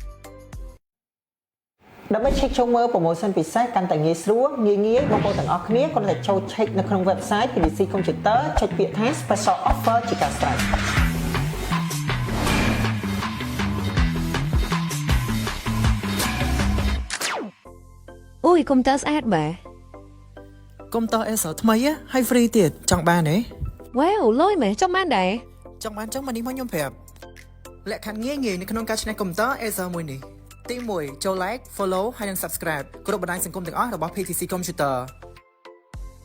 ដើម្បី check ចូលមើល promotion ពិសេសកាន់តែងាយស្រួលងាយងាយបងប្អូនទាំងអស់គ្នាគ្រាន់តែចូល check នៅក្នុង website PDC Computer ចុចពាក្យថា special offer ជាការស្រេច អូយកុំព្យូទ័រស្អាតបាទ កុំព្យូទ័រ Acer ថ្មីហ៎ហើយ free ទៀតចង់បានទេ វ៉ាវលយមែនចង់បានដែរ ចង់បានចឹងមកនេះមកខ្ញុំប្រាប់លក្ខខណ្ឌងាយងាយនៅក្នុងការឈ្នះកុំព្យូទ័រ Acer មួយនេះទី ទី1ចូល like follow ហើយនិង subscribe គ្រប់បណ្ដាញសង្គមទាំងអស់របស់ PTC Computer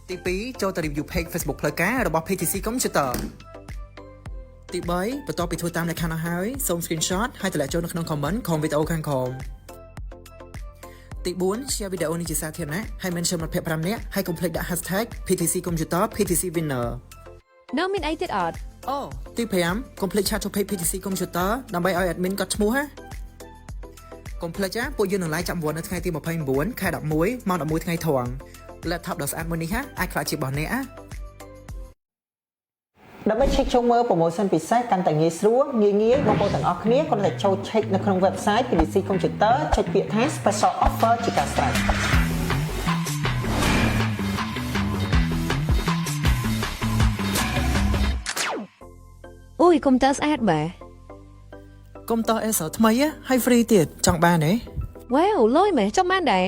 ទី2ចូលទៅ review page Facebook ផ្លូវការរបស់ PTC Computer ទី3បន្ទាប់ពីធ្វើតាមលក្ខខណ្ឌអស់ហើយសូម screenshot ហើយទម្លាក់ចូលនៅក្នុង comment ក្រោមវីដេអូខាងក្រោមទី4 share វីដេអូនេះជាសាធារណៈហើយ mention មិត្តភ័ក្តិ5នាក់ហើយកុំភ្លេចដាក់ hashtag PTC Computer PTC Winner នៅមានអីទៀតអត់ អូទី5កុំភ្លេច chat ចូល page PTC Computer ដើម្បីឲ្យ admin កត់ឈ្មោះណាកុំភ្លេចណាពួកយើងនឹង live ចាំវត្តនៅថ្ងៃទី29ខែ11ម៉ោង11ថ្ងៃត្រង់ laptop ដ៏ស្អាតមួយនេះហាអាចក្លាយជារបស់អ្នកណា ដើម្បី check ចូលមើល promotion ពិសេសកាន់តែងាយស្រួលងាយងាយបងប្អូនទាំងអស់គ្នាគ្រាន់តែចូល check នៅក្នុង website PTC Computer ចុចពាក្យថា special offer ជាការស្រេច អូយកុំព្យូទ័រស្អាតបាទ កុំព្យូទ័រ Acer ថ្មីហ៎ហើយ free ទៀតចង់បានទេ វ៉ាវលយមែនចង់បានដែរ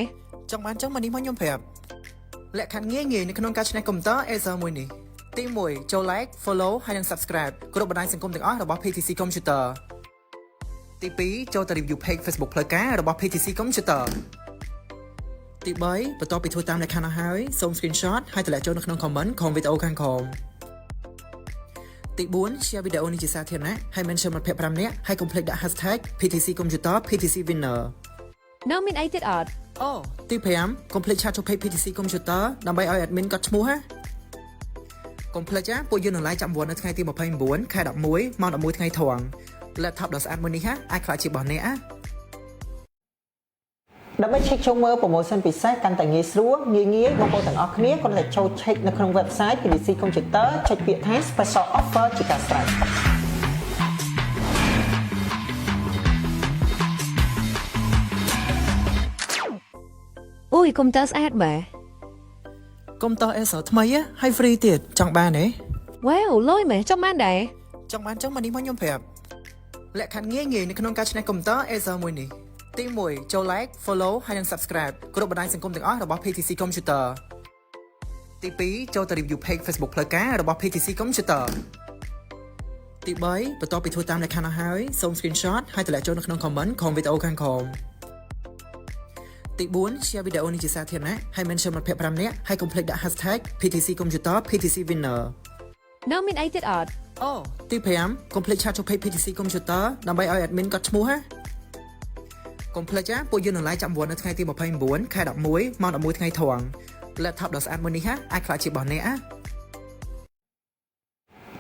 ចង់បានចឹងមកនេះមកខ្ញុំប្រាប់លក្ខខណ្ឌងាយងាយនៅក្នុងការឈ្នះកុំព្យូទ័រ Acer មួយនេះទី1ចូល like follow ហើយនិង subscribe គ្រប់បណ្ដាញសង្គមទាំងអស់របស់ PTC Computer ទី2ចូលទៅ review page Facebook ផ្លូវការរបស់ PTC Computer ទី3បន្ទាប់ពីធ្វើតាមលក្ខខណ្ឌអស់ហើយសូម screenshot ហើយទម្លាក់ចូលនៅក្នុង comment ក្រោមវីដេអូខាងក្រោមទី4 share វីដេអូនេះជាសាធារណៈហើយ mention មិត្តភ័ក្តិ5នាក់ហើយកុំភ្លេចដាក់ hashtag PTC Computer PTC Winner នៅមានអីទៀតអត់ អូទី5កុំភ្លេច chat ចូល page PTC Computer ដើម្បីឲ្យ admin កត់ឈ្មោះណាកុំភ្លេចណាពួកយើងនឹង live ចាំវត្តនៅថ្ងៃទី29ខែ11ម៉ោង11ថ្ងៃត្រង់ laptop ដ៏ស្អាតមួយនេះហាអាចក្លាយជារបស់អ្នកណា ដើម្បី check ចូលមើល promotion ពិសេសកាន់តែងាយស្រួលងាយងាយបងប្អូនទាំងអស់គ្នាគ្រាន់តែចូល check នៅក្នុង website PTC Computer ចុចពាក្យថា special offer ជាការស្រេច អូយកុំព្យូទ័រស្អាតបាទ កុំព្យូទ័រ Acer ថ្មីហ៎ហើយ free ទៀតចង់បានទេ វ៉ាវលយមែនចង់បានដែរ ចង់បានចឹងមកនេះមកខ្ញុំប្រាប់លក្ខខណ្ឌងាយងាយនៅក្នុងការឈ្នះកុំព្យូទ័រ Acer មួយនេះទី1ចូល like follow ហើយនិង subscribe គ្រប់បណ្ដាញសង្គមទាំងអស់របស់ PTC Computer ទី2ចូលទៅ review page Facebook ផ្លូវការរបស់ PTC Computer ទី3បន្ទាប់ពីធ្វើតាមលក្ខខណ្ឌអស់ហើយសូម screenshot ហើយទម្លាក់ចូលនៅក្នុង comment ក្រោមវីដេអូខាងក្រោមទី4 share វីដេអូនេះជាសាធារណៈហើយ mention មិត្តភ័ក្តិ5នាក់ហើយកុំភ្លេចដាក់ hashtag PTC Computer PTC Winner នៅមានអីទៀតអត់ អូទី5កុំភ្លេច chat ចូល page PTC Computer ដើម្បីឲ្យ admin កត់ឈ្មោះណាកុំភ្លេចណាពួកយើងនឹង live ចាំវត្តនៅថ្ងៃទី29ខែ11ម៉ោង11ថ្ងៃត្រង់ laptop ដ៏ស្អាតមួយនេះហាអាចក្លាយជារបស់អ្នកណា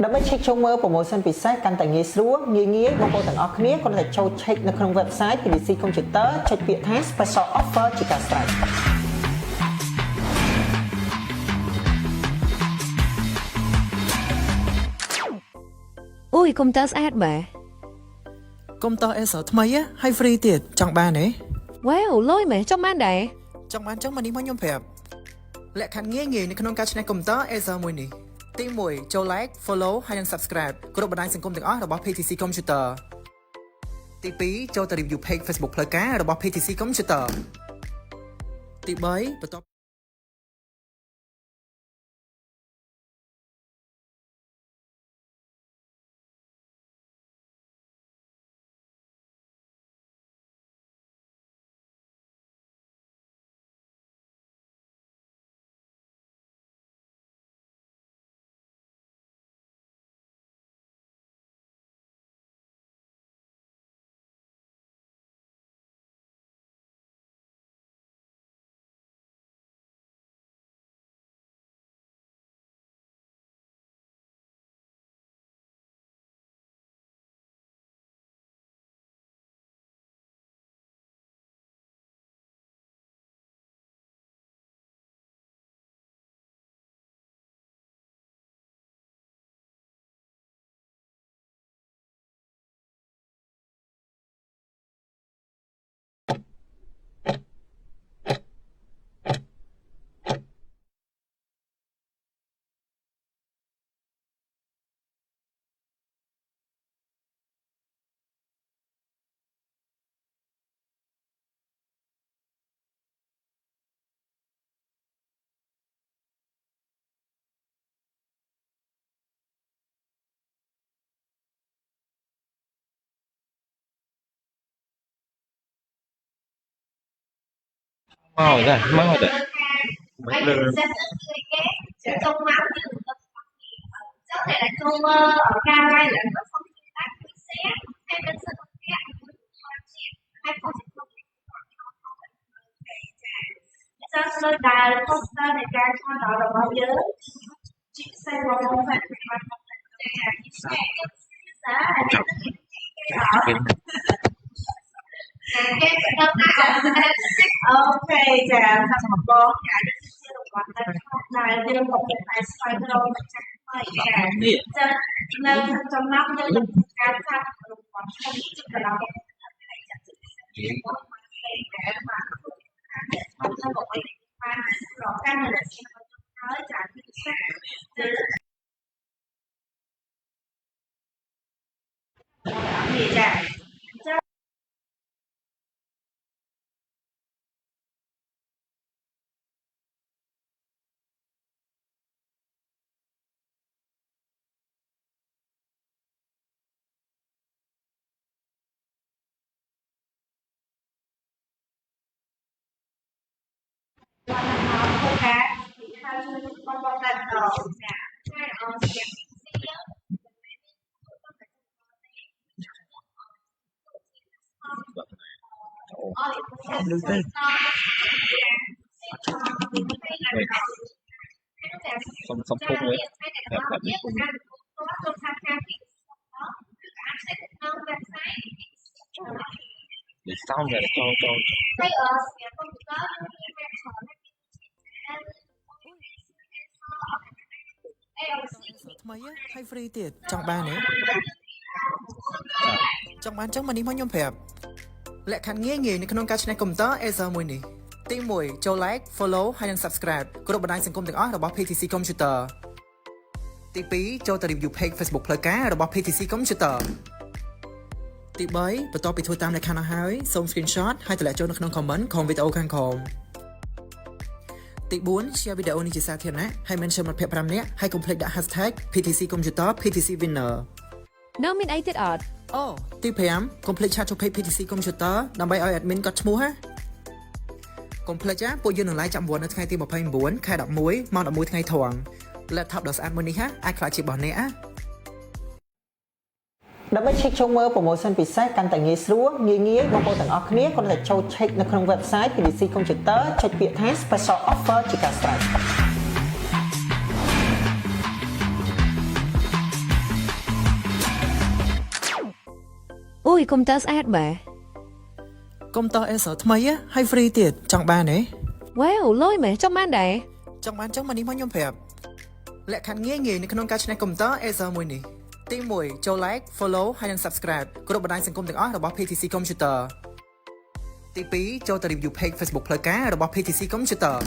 ដើម្បី check ចូលមើល promotion ពិសេសកាន់តែងាយស្រួលងាយងាយបងប្អូនទាំងអស់គ្នាគ្រាន់តែចូល check នៅក្នុង website PTC Computer ចុចពាក្យថា special offer ជាការស្រេច អូយកុំព្យូទ័រស្អាតបាទ កុំព្យូទ័រ Acer ថ្មីហ៎ហើយ free ទៀតចង់បានទេ វ៉ាវលយមែនចង់បានដែរ ចង់បានចឹងមកនេះមកខ្ញុំប្រាប់លក្ខខណ្ឌងាយងាយនៅក្នុងការឈ្នះកុំព្យូទ័រ Acer មួយនេះទី1ចូល like follow ហើយនិង subscribe គ្រប់បណ្ដាញសង្គមទាំងអស់របស់ PTC Computer ទី2ចូលទៅ review page Facebook ផ្លូវការរបស់ PTC Computer ទី3បន្ទាប់ មកដែរមកដែរ មិនលើចូលមកយើងទៅចឹងតែចូលមើលការរ៉ៃឡើងក៏សូមជួយដែរជួយ share ហើយនឹងសិទ្ធិភ័ក្រហើយផងចាចឹងលើដែល poster នៃការឆ្លងដល់របស់យើងជាពិសេសរបស់ហ្វេសប៊ុកចាចាគេដល់ណា OK ចាសម្រាប់បងចានេះជារង្វាន់ដែលដែលយើងកំពុងតែស្វែងរកម្ចាស់ថ្មីចា នេះ ចឹងនៅក្នុងចំណោមយើងនឹងការចាប់រង្វាន់ថ្មីជាកន្លងហើយចាជាពិសេសបងតែបាទនៅบอกว่าបានរកការនៅហើយចាពិសេសនេះចា ធ្វើការហើយជួយបងបងតែម្ដងចាហើយអរសម្រាប់ស៊ីយើងអរ លឺទេសុំសុំពុកមួយ តែបែបនេះពុកចូលថាការពីគឺអាចផ្សាយទៅក្នុង website នេះសោមតែចូលចូល ហើយអសម្រាប់កុំព្យូទ័រយើងមានបែបច្រើនណាស់ ថ្មីហើយ free ទៀតចង់បានទេចង់បានចឹងមកនេះមកខ្ញុំប្រាប់លក្ខខណ្ឌងាយងាយនៅក្នុងការឈ្នះកុំព្យូទ័រ Acer មួយនេះទី1ចូល like follow ហើយនិង subscribe គ្រប់បណ្ដាញសង្គមទាំងអស់របស់ PTC Computer ទី2ចូលទៅ review page Facebook ផ្លូវការរបស់ PTC Computer ទី3បន្ទាប់ពីធ្វើតាមលក្ខខណ្ឌអស់ហើយសូម screenshot ហើយទម្លាក់ចូលនៅក្នុង comment ក្នុងវីដេអូខាងក្រោមទី4 share វីដេអូនេះជាសាធារណៈហើយ mention មិត្តភ័ក្តិ5នាក់ហើយកុំភ្លេចដាក់ hashtag PTC Computer PTC Winner នៅមានអីទៀតអត់ អូទី5កុំភ្លេច chat ចូល page PTC Computer ដើម្បីឲ្យ admin កត់ឈ្មោះណាកុំភ្លេចណាពួកយើងនឹង live ចាំវត្តនៅថ្ងៃទី29ខែ11ម៉ោង11ថ្ងៃត្រង់ laptop ដ៏ស្អាតមួយនេះហាអាចក្លាយជារបស់អ្នកណា ដើម្បី check ចូលមើល promotion ពិសេសកាន់តែងាយស្រួលងាយងាយបងប្អូនទាំងអស់គ្នាគ្រាន់តែចូល check នៅក្នុង website PDC Computer ចុចពាក្យថា special offer ជាការស្រេច អូយកុំព្យូទ័រស្អាតបាទ កុំព្យូទ័រ Acer ថ្មីហើយ free ទៀតចង់បានទេ វ៉ាវលយមែនចង់បានដែរ ចង់បានចឹងមកនេះមកខ្ញុំប្រាប់លក្ខខណ្ឌងាយងាយនៅក្នុងការឈ្នះកុំព្យូទ័រ Acer មួយនេះទី1ចូល like follow ហើយនិង subscribe គ្រប់បណ្ដាញសង្គមទាំងអស់របស់ PTC Computer ទី2ចូលទៅ review page Facebook ផ្លូវការរបស់ PTC Computer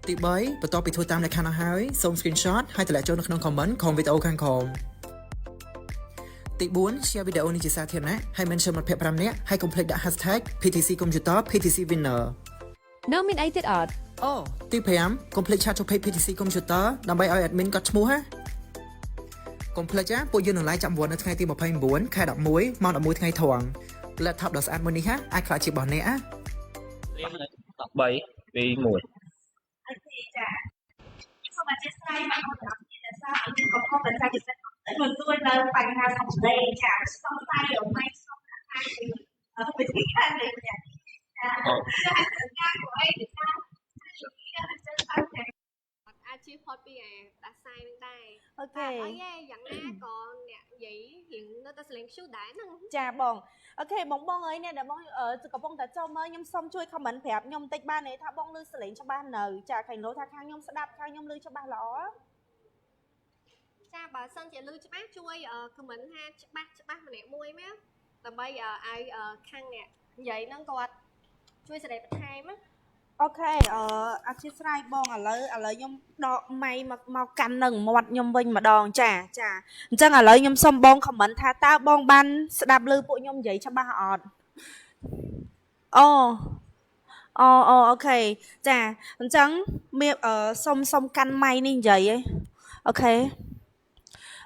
ទី3បន្ទាប់ពីធ្វើតាមលក្ខខណ្ឌអស់ហើយសូម screenshot ហើយទម្លាក់ចូលនៅក្នុង comment ក្នុងវីដេអូខាងក្រោមទី4 share វីដេអូនេះជាសាធារណៈហើយ mention មិត្តភ័ក្តិ5នាក់ហើយកុំភ្លេចដាក់ hashtag PTC Computer PTC Winner នៅមានអីទៀតអត់ អូទី5កុំភ្លេច chat ចូល page PTC Computer ដើម្បីឲ្យ admin កត់ឈ្មោះណាកុំភ្លេចណាពួកយើងនឹង live ចាំវត្តនៅថ្ងៃទី29ខែ11ម៉ោង11ថ្ងៃត្រង់ laptop ដ៏ស្អាតមួយនេះហាអាចក្លាយជារបស់អ្នកណា 3 2 1 OK ចាសូមអធិស្ឋានបងប្អូនទាំងអស់គ្នាដែលសារឲ្យយើងកំពុងតែចាច់ចិត្តមិនទួយនៅបញ្ហាសំដីចាសង្ស័យរមែងសង្ស័យវិធីការនេះចាចាការព្រោះអីទៅការចឹងទៅ អាចជៀសផុតពីអាដាសាយនឹងដែរ អូ តែ ខេ អីទេយ៉ាងណាក៏អ្នកនិយាយរៀងនៅតែស្រលេង cute ដែរហ្នឹង ចាបង OK បងបងអើយអ្នកដែលបងអឺកំពុងតែចូលមើលខ្ញុំសុំជួយ comment ប្រាប់ខ្ញុំបន្តិចបានទេថាបងឮសលេងច្បាស់នៅចាខាងលោថាខាងខ្ញុំស្ដាប់ខាងខ្ញុំឮច្បាស់ល្អ ចាបើសិនជាឮច្បាស់ជួយ comment ថាច្បាស់ច្បាស់ម្នាក់មួយមកដើម្បីឲ្យខាងអ្នកនិយាយហ្នឹងគាត់ជួយសេរីបន្ថែមណា OK អឺអធិស្ឋានបងឥឡូវឥឡូវខ្ញុំដកម៉ៃមកមកកាន់នឹងមាត់ខ្ញុំវិញម្ដងចាចាអញ្ចឹងឥឡូវខ្ញុំសុំបង comment ថាតើបងបានស្ដាប់ឮពួកខ្ញុំនិយាយច្បាស់អត់អូអូអូ OK ចាអញ្ចឹងមានអឺសុំសុំកាន់ម៉ៃនេះនិយាយឯង OK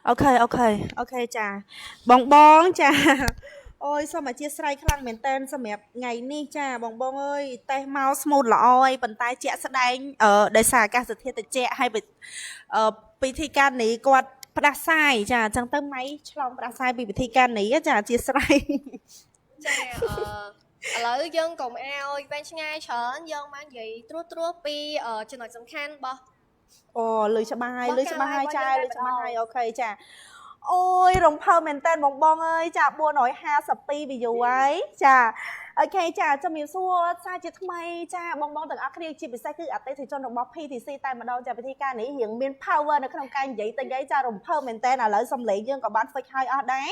OK OK OK ចាបងបងចា អូយសូមអធ្យាស្រ័យខ្លាំងមែនតើសម្រាប់ថ្ងៃនេះចាបងបងអើយតេស្តមក smooth ល្អហើយប៉ុន្តែជាក់ស្ដែងអឺដោយសារអាកាសធាតុត្រជាក់ហើយអឺពិធីការនេះគាត់ផ្ដាសាយចាអញ្ចឹងទៅម៉ៃឆ្លងផ្ដាសាយពីពិធីការនេះចាអធ្យាស្រ័យ ចាអឺឥឡូវយើងកុំឲ្យវែងឆ្ងាយច្រើនយើងមកនិយាយត្រួសត្រាសពីចំណុចសំខាន់របស់ អូលឺច្បាស់ហើយ របស់ លឺច្បាស់ហើយចា ការ លឺច្បាស់ហើយ របស់យើង OK ចាអូយរំភើបមែនតើបងបងអើយចា452 view ហើយចា OK ចាជំរាបសួរសាជាថ្មីចាបងបងទាំងអស់គ្នាជាពិសេសគឺអតិថិជនរបស់ PTC តែម្ដងចាពិធីការនេះរៀងមាន power នៅក្នុងការនិយាយតិចអីចារំភើបមែនតើឥឡូវសំឡេងយើងក៏បាន fix ហើយអស់ដែរ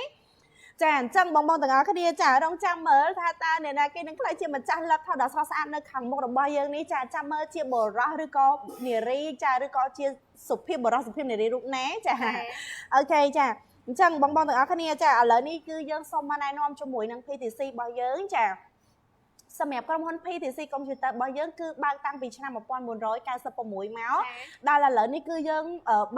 ចាអញ្ចឹងបងបងទាំងអស់គ្នាចារងចាំមើលថាតើអ្នកណាគេនឹងក្លាយជាម្ចាស់ laptop ដ៏ស្រស់ស្អាតនៅខាងមុខរបស់យើងនេះចាចាំមើលជាបុរសឬក៏នារីចាឬក៏ជាសុភាពបុរសសុភាពនារីរូបណាចា OK ចាអញ្ចឹងបងបងទាំងអស់គ្នាចាឥឡូវនេះគឺយើងសូមមកណែនាំជាមួយនឹង PTC របស់យើងចាសម្រាប់ក្រុមហ៊ុន PTC Computer របស់យើងគឺបើកតាំងពីឆ្នាំ1996មកដល់ឥឡូវនេះគឺយើង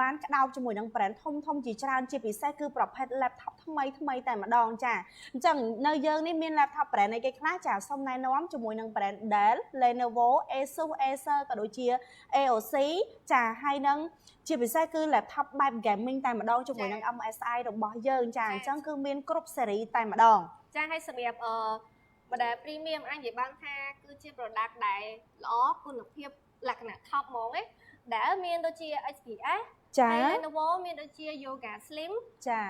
បានក្តោបជាមួយនឹង brand ធំធំជាច្រើនជាពិសេសគឺប្រភេទ laptop ថ្មីថ្មីតែម្ដងចាអញ្ចឹងនៅយើងនេះមាន laptop brand អីគេខ្លះចាសូមណែនាំជាមួយនឹង brand Dell, Lenovo, Asus, Acer ក៏ដូចជា AOC ចាហើយនឹងជាពិសេសគឺ laptop បែប gaming តែម្ដងជាមួយនឹង MSI របស់យើងចាអញ្ចឹងគឺមានគ្រប់ស៊េរីតែម្ដង ចាហើយសម្រាប់អឺ model premium អាចនិយាយបានថាគឺជា product ដែលល្អគុណភាពលក្ខណៈ top ហ្មងឯងដែលមានដូចជា XPS ចា ហើយ Lenovo មានដូចជា Yoga Slim ចា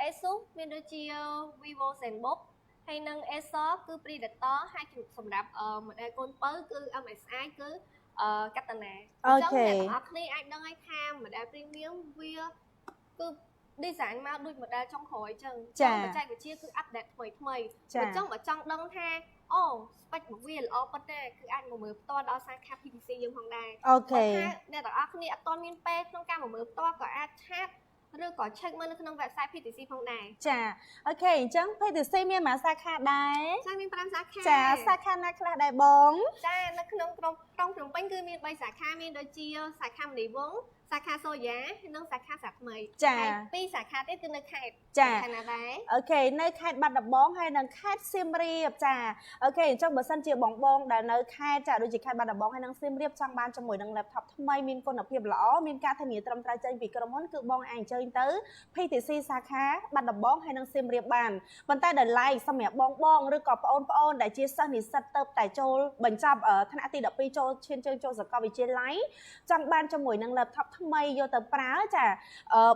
Asus មានដូចជា Vivo ZenBook ហើយនិង Acer គឺ Predator ហើយសម្រាប់ model កូនពៅគឺ MSI គឺKatana អូ អញ្ចឹង ខេ អ្នកទាំងអស់គ្នាអាចដឹងហើយថា model premium វាគឺ design មកដូច model ចុងក្រោយអញ្ចឹង ចា បច្ចេកវិទ្យាគឺ update ថ្មីថ្មី ចា អញ្ចឹងបើចង់ដឹងថាអូ spec របស់វាល្អប៉ុណ្ណាគឺអាចមកមើលផ្ទាល់ដល់សាខា PTC យើងផងដែរ OK បើថាអ្នកទាំងអស់គ្នាអត់ទាន់មានពេលក្នុងការមកមើលផ្ទាល់ក៏អាច chat ឬក៏ check មើលនៅក្នុង website PTC ផងដែរ ចា OK អញ្ចឹង PTC មានប៉ុន្មានសាខាដែរ ចាមាន5សាខា ចាសាខាណាខ្លះដែរបង ចានៅក្នុងក្រុងក្រុងភ្នំពេញគឺមាន3សាខាមានដូចជាសាខាមនីវង្សសាខាសូយ៉ានិងសាខាសាថ្មី ចា ហើយពីរសាខាទៀតគឺនៅខេត្ត ចា ខេត្តណាដែរ OK នៅខេត្តបាត់ដំបងហើយនិងខេត្តសៀមរាបចា OK អញ្ចឹងបើសិនជាបងបងដែលនៅខេត្តចាដូចជាខេត្តបាត់ដំបងហើយនិងសៀមរាបចង់បានជាមួយនឹង laptop ថ្មីមានគុណភាពល្អមានការធានាត្រឹមត្រូវចេញពីក្រុមហ៊ុនគឺបងអាចអញ្ជើញទៅ PTC សាខាបាត់ដំបងហើយនិងសៀមរាបបានប៉ុន្តែដោយឡែកសម្រាប់បងបងឬក៏ប្អូនប្អូនដែលជាសិស្សនិស្សិតទៅតែចូលបញ្ចប់ថ្នាក់ទី12ចូលឈានជើងចូលសាកលវិទ្យាល័យចង់បានជាមួយនឹង laptop ថ្មីយកទៅប្រើចា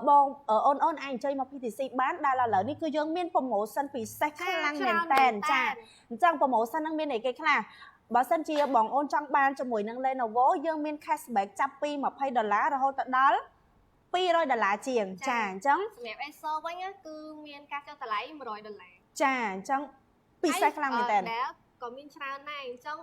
បងអូនអូនអាចអញ្ជើញមក PTC បានដែលឥឡូវនេះគឺយើងមាន promotion ពិសេសខ្លាំងមែនតើចាអញ្ចឹង promotion ហ្នឹងមានអីគេខ្លះបើសិនជាបងអូនចង់បានជាមួយនឹង Lenovo យើងមាន cashback ចាប់ពី20ដុល្លាររហូតទៅដល់200ដុល្លារជាងចាអញ្ចឹង សម្រាប់ Acer វិញណាគឺមានការចុះតម្លៃ100ដុល្លារ ចាអញ្ចឹងពិសេសខ្លាំងមែនតើ ដែលក៏មានច្រើនដែរអញ្ចឹង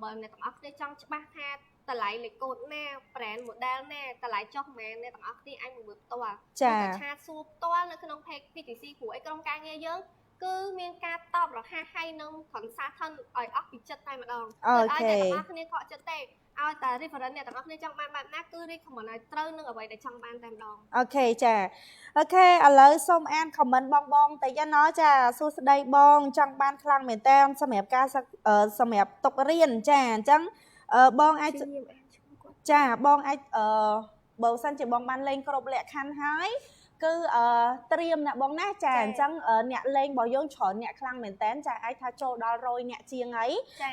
បើអ្នកទាំងអស់គ្នាចង់ច្បាស់ថាតម្លៃលេខកូដណា brand model ណាតម្លៃចុះប៉ុន្មានអ្នកទាំងអស់គ្នាអាចមកមើលផ្ទាល់ ចា ឬក៏ chat សួរផ្ទាល់នៅក្នុង page PTC ព្រោះឯក្រុមការងារយើងគឺមានការតបរហ័សហើយនឹង consultant ឲ្យអស់ពីចិត្តតែម្ដង អូ មិនឲ្យ ខេ អ្នកទាំងអស់គ្នាខកចិត្តទេឲ្យតែ reference អ្នកទាំងអស់គ្នាចង់បានបែបណាគឺ recommend ឲ្យត្រូវនឹងអ្វីដែលចង់បានតែម្ដង OK ចា OK ឥឡូវសូមអាន comment បងបងតិចណាចាសួស្តីបងចង់បានខ្លាំងមែនតើសម្រាប់ការសិកអឺសម្រាប់ទុករៀនចាអញ្ចឹងបងអាចចាបងអាចបើសិនជាបងបានលេងគ្រប់លក្ខខណ្ឌហើយគឺត្រៀមណាបងណាចាអញ្ចឹងអ្នកលេងរបស់យើងច្រើនអ្នកខ្លាំងមែនតើចាអាចថាចូលដល់100អ្នកជាងអី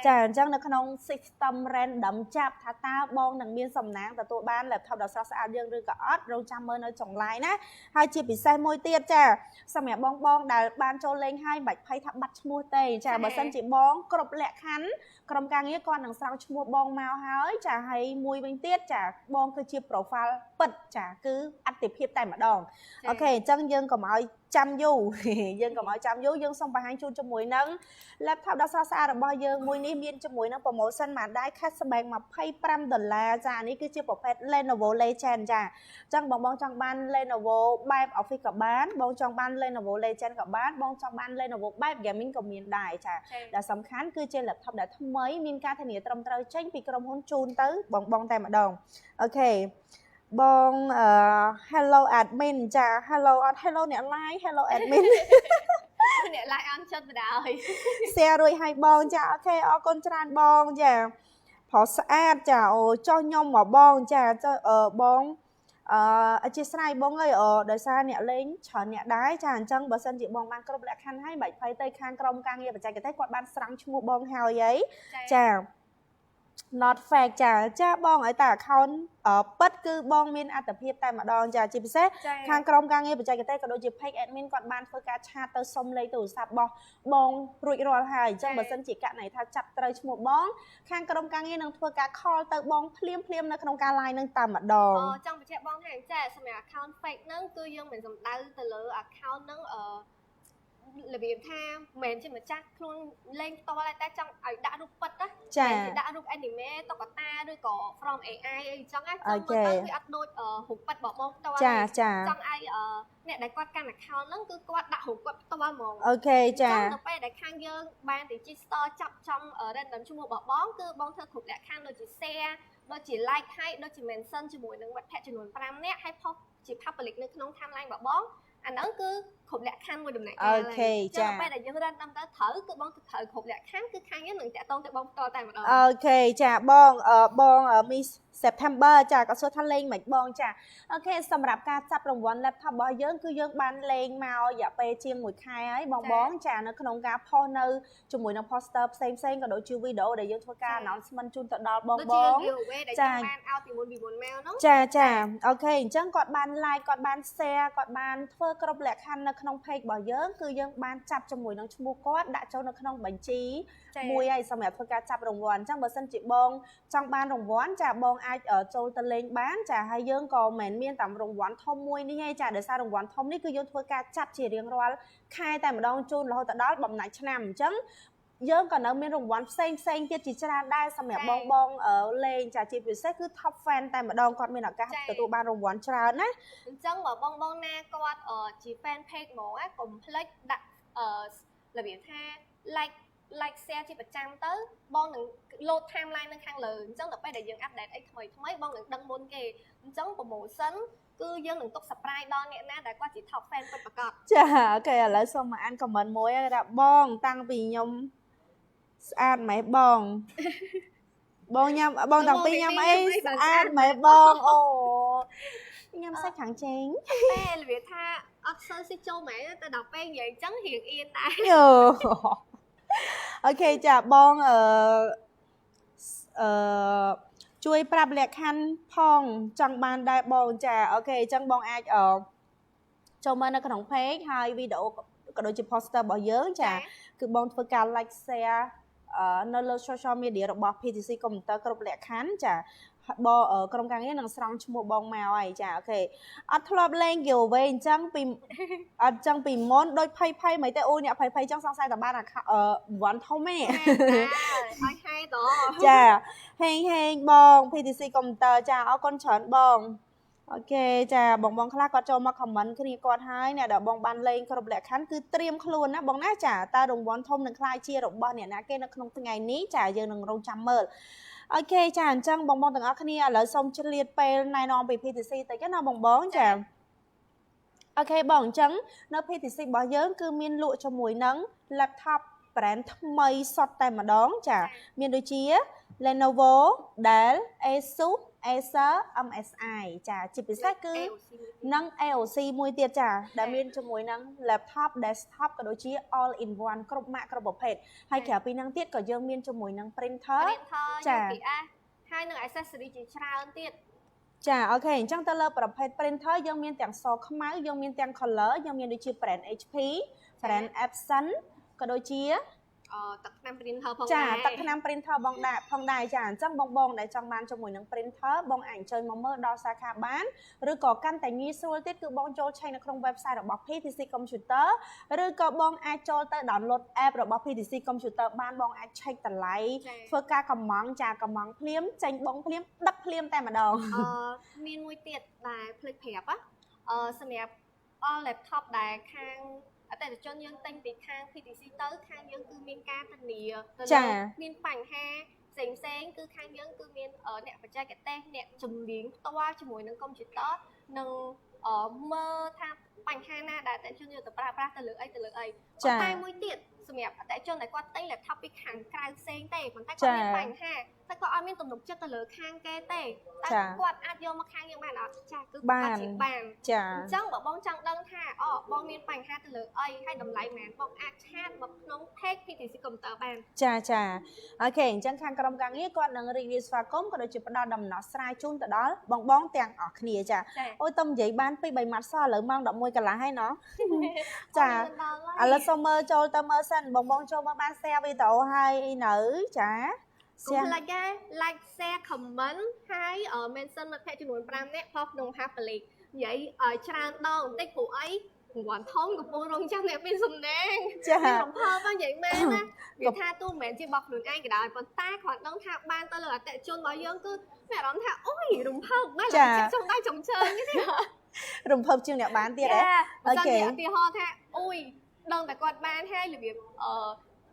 ចាអញ្ចឹងនៅក្នុង system random ចាប់ថាតើបងនឹងមានសំណាងទទួលបាន laptop ដ៏ស្រស់ស្អាតយើងឬក៏អត់រងចាំមើលនៅចុង live ណាហើយជាពិសេសមួយទៀតចាសម្រាប់បងបងដែលបានចូលលេងហើយមិនបាច់ភ័យថាបាត់ឈ្មោះទេចាបើសិនជាបងគ្រប់លក្ខខណ្ឌក្រុមការងារគាត់នឹងស្រោចឈ្មោះបងមកហើយចាហើយមួយវិញទៀតចាបងគឺជា profile ពិតចាគឺអតិភិបតែម្ដង OK អញ្ចឹងយើងកុំឲ្យចាំយូរ យើងកុំឲ្យចាំយូរយើងសូមបង្ហាញជូនជាមួយនឹង laptop ដ៏ស្រស់ស្អាតរបស់យើងមួយនេះមានជាមួយនឹង promotion បានដែរ cashback 25ដុល្លារចានេះគឺជាប្រភេទ Lenovo Legend ចាអញ្ចឹងបងបងចង់បាន Lenovo បែប Office ក៏បានបងចង់បាន Lenovo Legend ក៏បានបងចង់បាន Lenovo បែប Gaming ក៏មានដែរចាដែលសំខាន់គឺជា laptop ដែលថ្មីមានការធានាត្រឹមត្រូវចេញពីក្រុមហ៊ុនជូនទៅបងបងតែម្ដង OK បងអឺ hello admin ចា hello អត់ hello អ្នក live hello admin អ្នក like អន់ចិត្តបណ្ដោយ share រួចហើយបងចា OK អរគុណច្រើនបងចាប្រុសស្អាតចាអូចុះខ្ញុំមកបងចាចុះអឺបងអធិស្ឋានបងអើយអឺដោយសារអ្នកលេងច្រើនអ្នកដែរចាអញ្ចឹងបើសិនជាបងបានគ្រប់លក្ខខណ្ឌហើយមិនបាច់ភ័យទៅខាងក្រុមការងារបច្ចេកទេសគាត់បានស្រង់ឈ្មោះបងហើយអីចា not fake ចាចាបងឲ្យតែ account ពិតគឺបងមានអត្ថភាពតែម្ដងចាជាពិសេស ចា ខាងក្រុមការងារបច្ចេកទេសក៏ដូចជា page admin គាត់បានធ្វើការ chat ទៅសុំលេខទូរស័ព្ទរបស់បងរួចរាល់ហើយអញ្ចឹងបើសិនជាករណីថាចាប់ត្រូវឈ្មោះបងខាងក្រុមការងារនឹងធ្វើការ call ទៅបងភ្លាមភ្លាមនៅក្នុងការ live នឹងតែម្ដង អចង់បញ្ជាក់បងថាចាសម្រាប់ account fake ហ្នឹងគឺយើងមិនសំដៅទៅលើ account ហ្នឹងរបៀបថាមិនមែនជាម្ចាស់ខ្លួនលេងផ្ទាល់ទេតែចង់ឲ្យដាក់រូបពិតណា ចា មិនជាដាក់រូប anime តុក្កតាឬក៏ from AI អីចឹងណាចង់មើលទៅវាអត់ដូចរូបពិតរបស់បងផ្ទាល់ ចាចា ចង់ឲ្យអ្នកដែលគាត់កាន់ account ហ្នឹងគឺគាត់ដាក់រូបគាត់ផ្ទាល់ហ្មង OK ចា ចឹងនៅពេលដែលខាងយើងបាន register ចាប់ចំ random ឈ្មោះរបស់បងគឺបងធ្វើគ្រប់លក្ខខណ្ឌដូចជា share ដូចជា like ហើយដូចជា mention ជាមួយនឹងមិត្តភ័ក្តិចំនួន5នាក់ហើយ post ជា public នៅក្នុង timeline របស់បងអាហ្នឹងគឺគ្រប់លក្ខខណ្ឌមួយដំណាក់កាល OK ចឹ ចា ងពេលដែលយើង random ទៅត្រូវគឺបងត្រូវគ្រប់លក្ខខណ្ឌគឺខាងយើងនឹងតាក់ទងទៅបងផ្ទាល់តែម្ដង OK ចាបងអឺបង Miss September ចាក៏សួរថាលេងមិនបងចា OK សម្រាប់ការចាប់រង្វាន់ laptop របស់យើងគឺយើងបានលេងមករយៈពេលជាង1ខែហើយបងបងចានៅក្នុងការ post នៅជាមួយនឹង poster ផ្សេងផ្សេងក៏ដូចជាវីដេអូដែលយើងធ្វើការ announcement ជូនទៅដល់បង ដូចជា បង giveaway ដែល ចា យើងបានឲ្យពីមុនមកហ្នឹង ចាចា OK អញ្ចឹងគាត់បាន like គាត់បាន share គាត់បានធ្វើគ្រប់លក្ខខណ្ឌនៅក្នុង page របស់យើងគឺយើងបានចាប់ជាមួយនឹងឈ្មោះគាត់ដាក់ចូលនៅក្នុងបញ្ជី ចា មួយហើយសម្រាប់ធ្វើការចាប់រង្វាន់អញ្ចឹងបើសិនជាបងចង់បានរង្វាន់ចាបងអាចចូលទៅលេងបានចាហើយយើងក៏មិនមែនមានតាមរង្វាន់ធំមួយនេះទេចាដោយសាររង្វាន់ធំនេះគឺយើងធ្វើការចាប់ជារៀងរាល់ខែតែម្ដងជូនរហូតដល់បំណាច់ឆ្នាំអញ្ចឹងយើងក៏នៅមានរង្វាន់ផ្សេងផ្សេងទៀតជាច្រើនដែរសម្រាប់បងបងលេងចាជាពិសេសគឺ top fan តែម្ដងគាត់មានឱកាសទទួលបានរង្វាន់ច្រើនណា អញ្ចឹងបើបងបងណាគាត់ជា fan page ហ្មងណាកុំភ្លេចដាក់របៀបថា like share ជាប្រចាំទៅបងនឹង load timeline នៅខាងលើអញ្ចឹងដល់ពេលដែលយើង update អីថ្មីថ្មីបងនឹងដឹងមុនគេអញ្ចឹង promotion គឺយើងនឹងទុក surprise ដល់អ្នកណាដែលគាត់ជា top fan ពិតប្រាកដ ចា OK ឥឡូវសូមមកអាន comment មួយគេថាបងតាំងពីខ្ញុំស្អាតម៉េះបង បងញ៉ាំបងតាំងពីញ៉ាំអីស្អាតម៉េះបងអូញ៉ាំសាច់ខាងចេង តែរបៀបថាអត់សូវស៊ីចូលហ្មងតែដល់ពេលនិយាយអញ្ចឹងរៀងអៀនដែរ យោ OK ចាបងអឺជួយប្រាប់លក្ខខណ្ឌផងចង់បានដែរបងចា OK អញ្ចឹងបងអាចអឺចូលមកនៅក្នុង page ហើយវីដេអូក៏ដូចជា poster របស់យើងចាគឺបងធ្វើការ like share នៅលើ social media របស់ PTC Computer គ្រប់លក្ខខណ្ឌចាបងក្រុមការងារនឹងស្រង់ឈ្មោះបងមកហើយចា OK អត់ធ្លាប់លេង giveaway អញ្ចឹងពីអត់ចឹងពីមុនដូចភ័យភ័យមិនទេអូអ្នកភ័យភ័យចឹងសង្ស័យតែបានអាវ៉ាន់ធំឯង ឲ្យហេត ចាហេងហេងបង PTC Computer ចាអរគុណច្រើនបង OK ចាបងបងខ្លះគាត់ចូលមក comment គ្នាគាត់ហើយអ្នកដែលបងបានលេងគ្រប់លក្ខខណ្ឌគឺត្រៀមខ្លួនណាបងណាចាតើរង្វាន់ធំនឹងក្លាយជារបស់អ្នកណាគេនៅក្នុងថ្ងៃនេះចាយើងនឹងរងចាំមើល OK ចាអញ្ចឹងបងបងទាំងអស់គ្នាឥឡូវសូមឆ្លៀតពេលណែនាំពី PTC តិចណាបងបងចា OK បងអញ្ចឹងនៅ PTC របស់យើងគឺមានលក់ជាមួយនឹង laptop brand ថ្មីសុទ្ធតែម្ដងចាមានដូចជា Lenovo, Dell, Asus, Acer, MSI ចាជាពិសេសគឺនិង AOC មួយទៀតចាដែលមានជាមួយនឹង laptop, desktop ក៏ដូចជា all in one គ្រប់ម៉ាកគ្រប់ប្រភេទហើយក្រៅពីហ្នឹងទៀតក៏យើងមានជាមួយនឹង printer printer ចា UPS ហើយនឹង accessory ជាច្រើនទៀត ចា OK អញ្ចឹងទៅលើប្រភេទ printer យើងមានទាំងសខ្មៅយើងមានទាំង color យើងមានដូចជា brand HP, brand Epson ក៏ដូចជា ទឹកថ្នាំ printer ផង ចា ដែរ ទឹកថ្នាំ printer បងដែរផងដែរចាអញ្ចឹងបងបងដែលចង់បានជាមួយនឹង printer បងអាចអញ្ជើញមកមើលដល់សាខាបានឬក៏កាន់តែងាយស្រួលទៀតគឺបងចូលឆែកនៅក្នុង website របស់ PTC Computer ឬក៏បងអាចចូលទៅ download app របស់ PTC Computer បានបងអាចឆែកតម្លៃធ្វើការកំងចាកំងភ្លាមចេញបងភ្លាមដឹកភ្លាមតែម្ដង មានមួយទៀតដែលភ្លេចប្រាប់ណាសម្រាប់ all laptop ដែលខាងអតិថិជនយើងទិញពីខាង PTC ទៅខាងយើងគឺមានការធានាទៅ ចា លើមានបញ្ហាផ្សេងផ្សេងៗគឺខាងយើងគឺមានអ្នកបច្ចេកទេសអ្នកជំនាញផ្ទាល់ជាមួយនឹងកុំព្យូទ័រនិងមើលថា បញ្ហាណាដែលអតិថិជនយកទៅប្រើប្រាស់ទៅលើអីទៅលើអី ចា ប៉ុន្តែមួយទៀតសម្រាប់អតិថិជនដែលគាត់ទិញ laptop ពីខាងក្រៅផ្សេងទេប៉ុន្តែគាត់មានបញ្ហាតែគាត់អត់មានទំនុកចិត្តទៅលើខាងគេទេតែគាត់អាចយកមកខាងយើងបានអត់ចាគឺគាត់ជាបាន ចា អញ្ចឹងបើបងចង់ដឹងថាអូបងមានបញ្ហាទៅលើអីហើយតម្លៃប៉ុន្មានបងអាច chat មកក្នុង page PTC Computer បាន។ ចាចា OK អញ្ចឹងខាងក្រុមការងារគាត់នឹងរីករាយស្វាគមន៍ក៏ដូចជាផ្ដល់ដំណោះស្រាយជូនទៅដល់បងបងទាំងអស់គ្នាចា ចា អូយតំនិយាយបានពី3ម៉ាត់សោះឥឡូវម៉ោង11កន្លះហើយណោះ ចា អូ ឥឡូវសូមមើលចូលទៅមើលសិនបងបងចូលមកបាន share វីដេអូហើយអីនៅចា កុំភ្លេចណា like share comment ហើយ mention មិត្តភ័ក្តិចំនួន5នាក់ផុសក្នុង public និយាយឲ្យច្រើនដងបន្តិចព្រោះអីរង្វាន់ធំកំពុងរងចាំអ្នកមានសំណាង ចា មានរំភើបហ្នឹងនិយាយមែនណាវាថាទូមិនមែនជារបស់ខ្លួនឯងក៏ដោយប៉ុន្តែគ្រាន់ដឹងថាបានទៅលើអតិថិជនរបស់យើងគឺមានអារម្មណ៍ថាអូយរំភើបមែនឡើយចុងដៃចុងជើងនេះទេ រំភើបជាងអ្នកបានទៀតហ៎ បើសិន OK ជាឧទាហរណ៍ថាអូយដឹងតែគាត់បានហើយរបៀបអឺ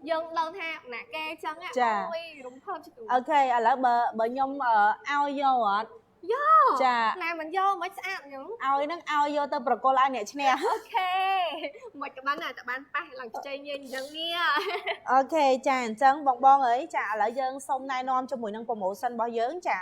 យើងដឹងថាណាគេចឹង ចា អូយរំភើបជាទូ OK ឥឡូវបើបើខ្ញុំឲ្យយកអត់ យក ចា ណាមិនយកមិនស្អាតហ្នឹង ឲ្យហ្នឹងឲ្យយកទៅប្រគល់ឲ្យអ្នកឈ្នះ OK មិនក៏បានដែរតែបានប៉ះឡើងខ្ចីញ៉េងអញ្ចឹងនេះ OK ចាអញ្ចឹងបងបងអើយចាឥឡូវយើងសូមណែនាំជាមួយនឹង promotion របស់យើងចា